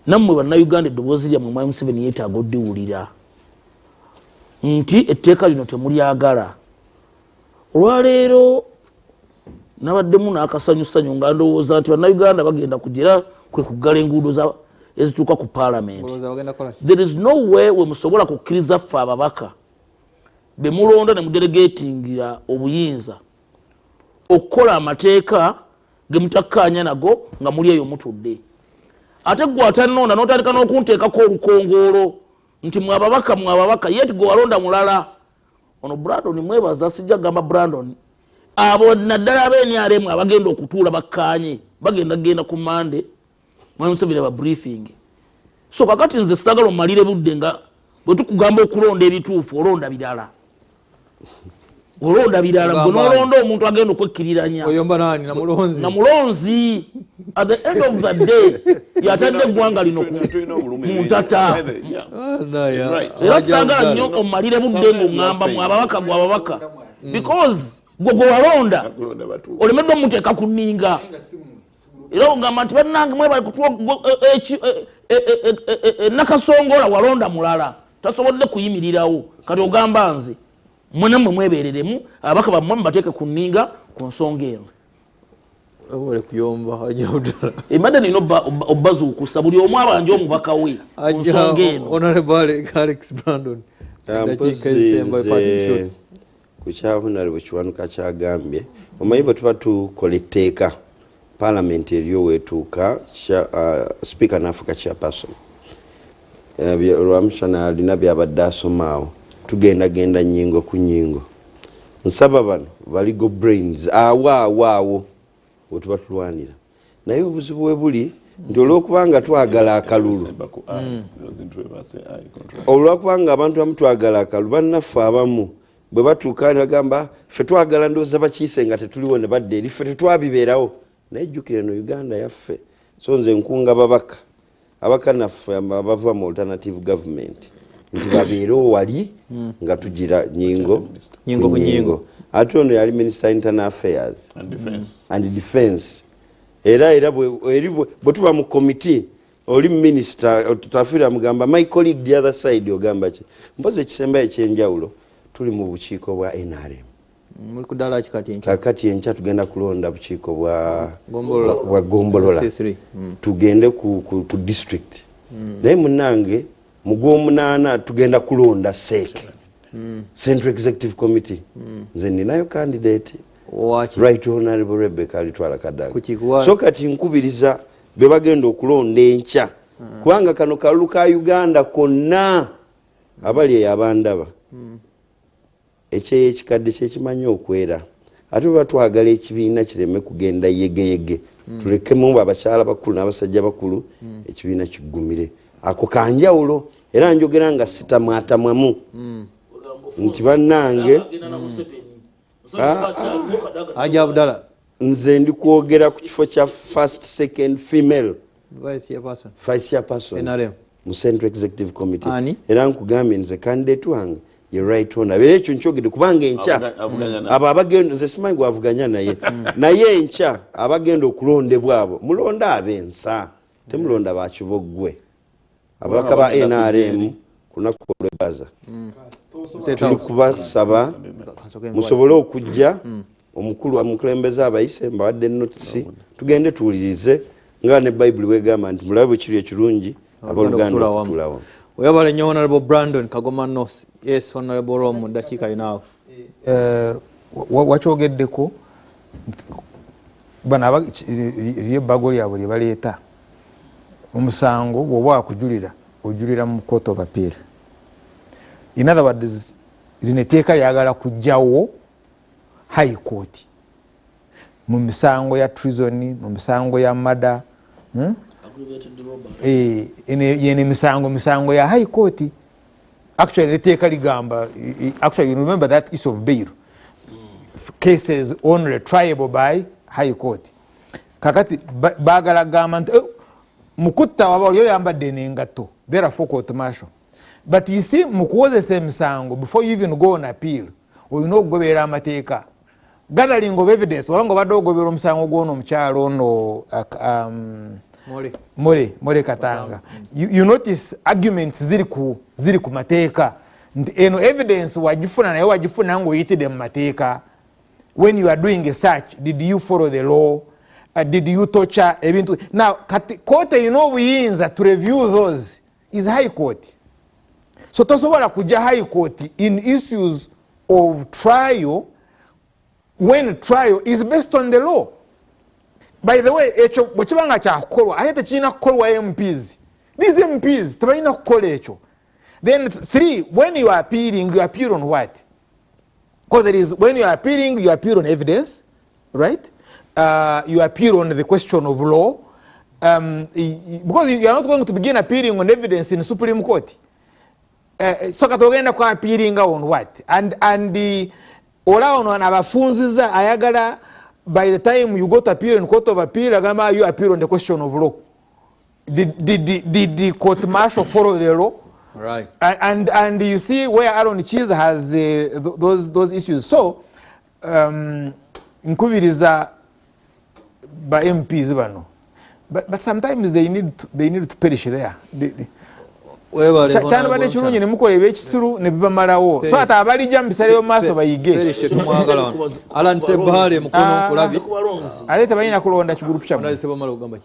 nammwe Bannayuganda, eddoboozi lyammwe Mwami Museveni yeetaaga oddiwulira nti etteeka lino temulyagala. Olwaleero nabaddemu n'akasanyusanyu nga ndowooza nti Bannayuganda bagenda kugira kwe kuggala enguudo ezituuka ku paalamenti. There is no way we musobola kukkiriza ffe ababaka bemulonda ne mudelegatingira obuyinza okukola amateeka gemutakkaanya nago nga muli eyo mutudde, ate gwe atannonda n'otandika n'okunteekako olukongoolo nti mwababaka, mwababaka, yet gwe walonda mulala. Ono Brandon mwebaza, sijja kugamba Brandon, abo naddala abenrm abagenda okutuula bakkaanye bagenda kugenda ku Mande Mwami Museveni aba briefing. So kakati nze sagala omalire budde nga bwe tukugamba okulonda ebituufu, olonda birala, olonda birala, gwe nolonda omuntu agenda okwekkiriranya. Namulonzi. Namulonzi at the end of the day yatadde eggwanga lino mu ntata. Era sagala nnyo omalire budde ngaoŋŋamba mwe ababaka, gwe ababaka, because gwe gwe walonda olemeddwa omuteeka ku nninga, era ogamba nti bannange mwebale kutuwa Nakasongola, walonda mulala tasobodde kuyimirirawo. Kati ogamba nze mwenammwe mwebereremu, ababaka bammwe mubateeke ku nninga ku nsonga eno. Webale kuyomba, Haji Abdallah. Embadde nina obbazuukusa buli omu abanje omubaka we ku nsonga eno. Honorable Alex Brandon, dakiika ezisembayo, parting shots. Ku kya Honorable Kiwanuka kyagambye, omanyi bwe tuba tukola etteeka, paalamenti eriyo weetuuka, speaker n'afuuka chairperson. Rwamushana alina byabadde asoma awo, tugendagenda nyingo ku nyingo. Nsaba bano baligo brains awo awo awo wetuba tulwanira, naye obuzibu we buli nti olwokubanga twagala akalulu, olwokubanga abantu abamu twagala akalulu, bannaffe abamu bwe batuuka ne bagamba ffe twagala, ndowooza bakiise nga tetuliwo ne badda eri ffe tetwabibeerawo. Naye jjukira eno Uganda yaffe. So nze nkunga babaka abaka naffe abava mu alternative government nti babeerewo wali nga tugira nyingo Nyingo ku nyingo. Ate ono yali minister internal affairs and defense. And defense. Era eri bwe tuba mu committee, oli minister tutafiira, mugamba my colleague the other side, ogamba ki? Mpozi ekisembayo ekyenjawulo, tuli mu bukiiko bwa NRM. Muli kuddala ki kati enkya? Kakati enkya tugenda kulonda bukiiko bwa Gombolola. Bwa gombolola. C3. Tugende ku district. Naye munange, mu gwomunaana tugenda kulonda CEC, Central Executive Committee. Nze ninayo candidate. Waki? Right Honorable Rebecca Alitwala Kadaga. Ku So kati nkubiriza be bagenda okulonda enkya, kubanga kano kalulu ka Uganda konna. Abali eyo abandaba, ekyeyo ekikadde kyekimanyi okwera, ate bwe twagala ekibiina kireme kugenda yegeyege, tulekemu abakyala bakulu n'abasajja bakulu, ekibiina kiggumire. Ako kanjawulo, era njogera nga sitamwatamwamu nti bannange. Haji Abdallah. Nze ndi kwogera ku kifo kya first, second female vice chairperson. Vice chairperson. NRM. Mu Central Executive Committee. Ani? Era nkugambye, nze candidate wange ye right honorable. Era ekyo nkyogedde kubanga enkya Avuganya abo abagenda, nze simanyi gwavuganya naye, naye enkya abagenda okulondebwa abo, mulonde ab'ensa, temulonda bakiboggwe. Ababaka ba Bagenda NRM ku lunaku olwebaza State tuli House. kubasaba Kasooke musobole okujja. Omukulu omukulembeze abayise, mbawadde notisi, tugende tuwulirize nga ne Bayibuli bwegamba nti mulabe bwe kiri ekirungi abooluganda okutuula awamu. okutuula awamu. Oyabale nnyo, Honorable Brandon Kagoma North. Yes, Honorable Rom, mu ddakiika yinaawo. Wakyogeddeko bano eriyo ebbago lyabwe lye baleeta. Omusango bw'oba wakujulira, ojulira mu court of appeal. In other words, lino etteeka lyagala kugjawo high court mu misango ya treason, mu misango ya murder, Yeno emisango misango ya high court. Actually etteeka ligamba, actually you remember that issue of bail cases only triable by high court. Kakati baagala gamba nti mukutta waba oli oyambadde nengatto, therefore court martial. But you see, mu kuwozesa emisango, before you even go on appeal, olina okugoberera amateeka, gathering of evidence. Wabanga obadde ogobera omusango gwono omukyalo ono More. More Katanga, you notice arguments ziri ku mateeka nti eno evidence wagifuna, naye wagifuna ngaoyitidde mu mateeka. When you are doing a search, did you follow the law? Did you torture ebintu? Now kati court erina obuyinza to review those is high court. So tosobola kujja high court in issues of trial when trial is based on the law. By the way, ekyo bwe kiba nga kyakukolwa, ate tekirina kukolwa MPs. These MPs tebalina kukola ekyo. Then three, when you are appealing, you appeal on what? Because there is, when you are appealing, you appeal on evidence, right? You appeal on the question of law, because you are not going to begin appealing on evidence in Supreme Court. So kati ogenda ku appealinga on what? And olaba ono abafunziza ayagala by the time you go to appeal in court of appeal, agamba you appeal on the question of law. Did the court martial follow the law? Right. And you see where Aaron Kiiza has those issues. So nkubiriza ba MPs bano, but sometimes they need to perish there. Webale, Kyandibadde kirungi ne mukola ebyekisiru ne bibamalawo, so ate abalijja mu biseera by'omu maaso bayige. Perish tetumwagala wano. Alan Sebale, mukono Ah. nkulabye. Ate tebalina kulonda kigurupu kyammwe. Sebamala ogamba ki?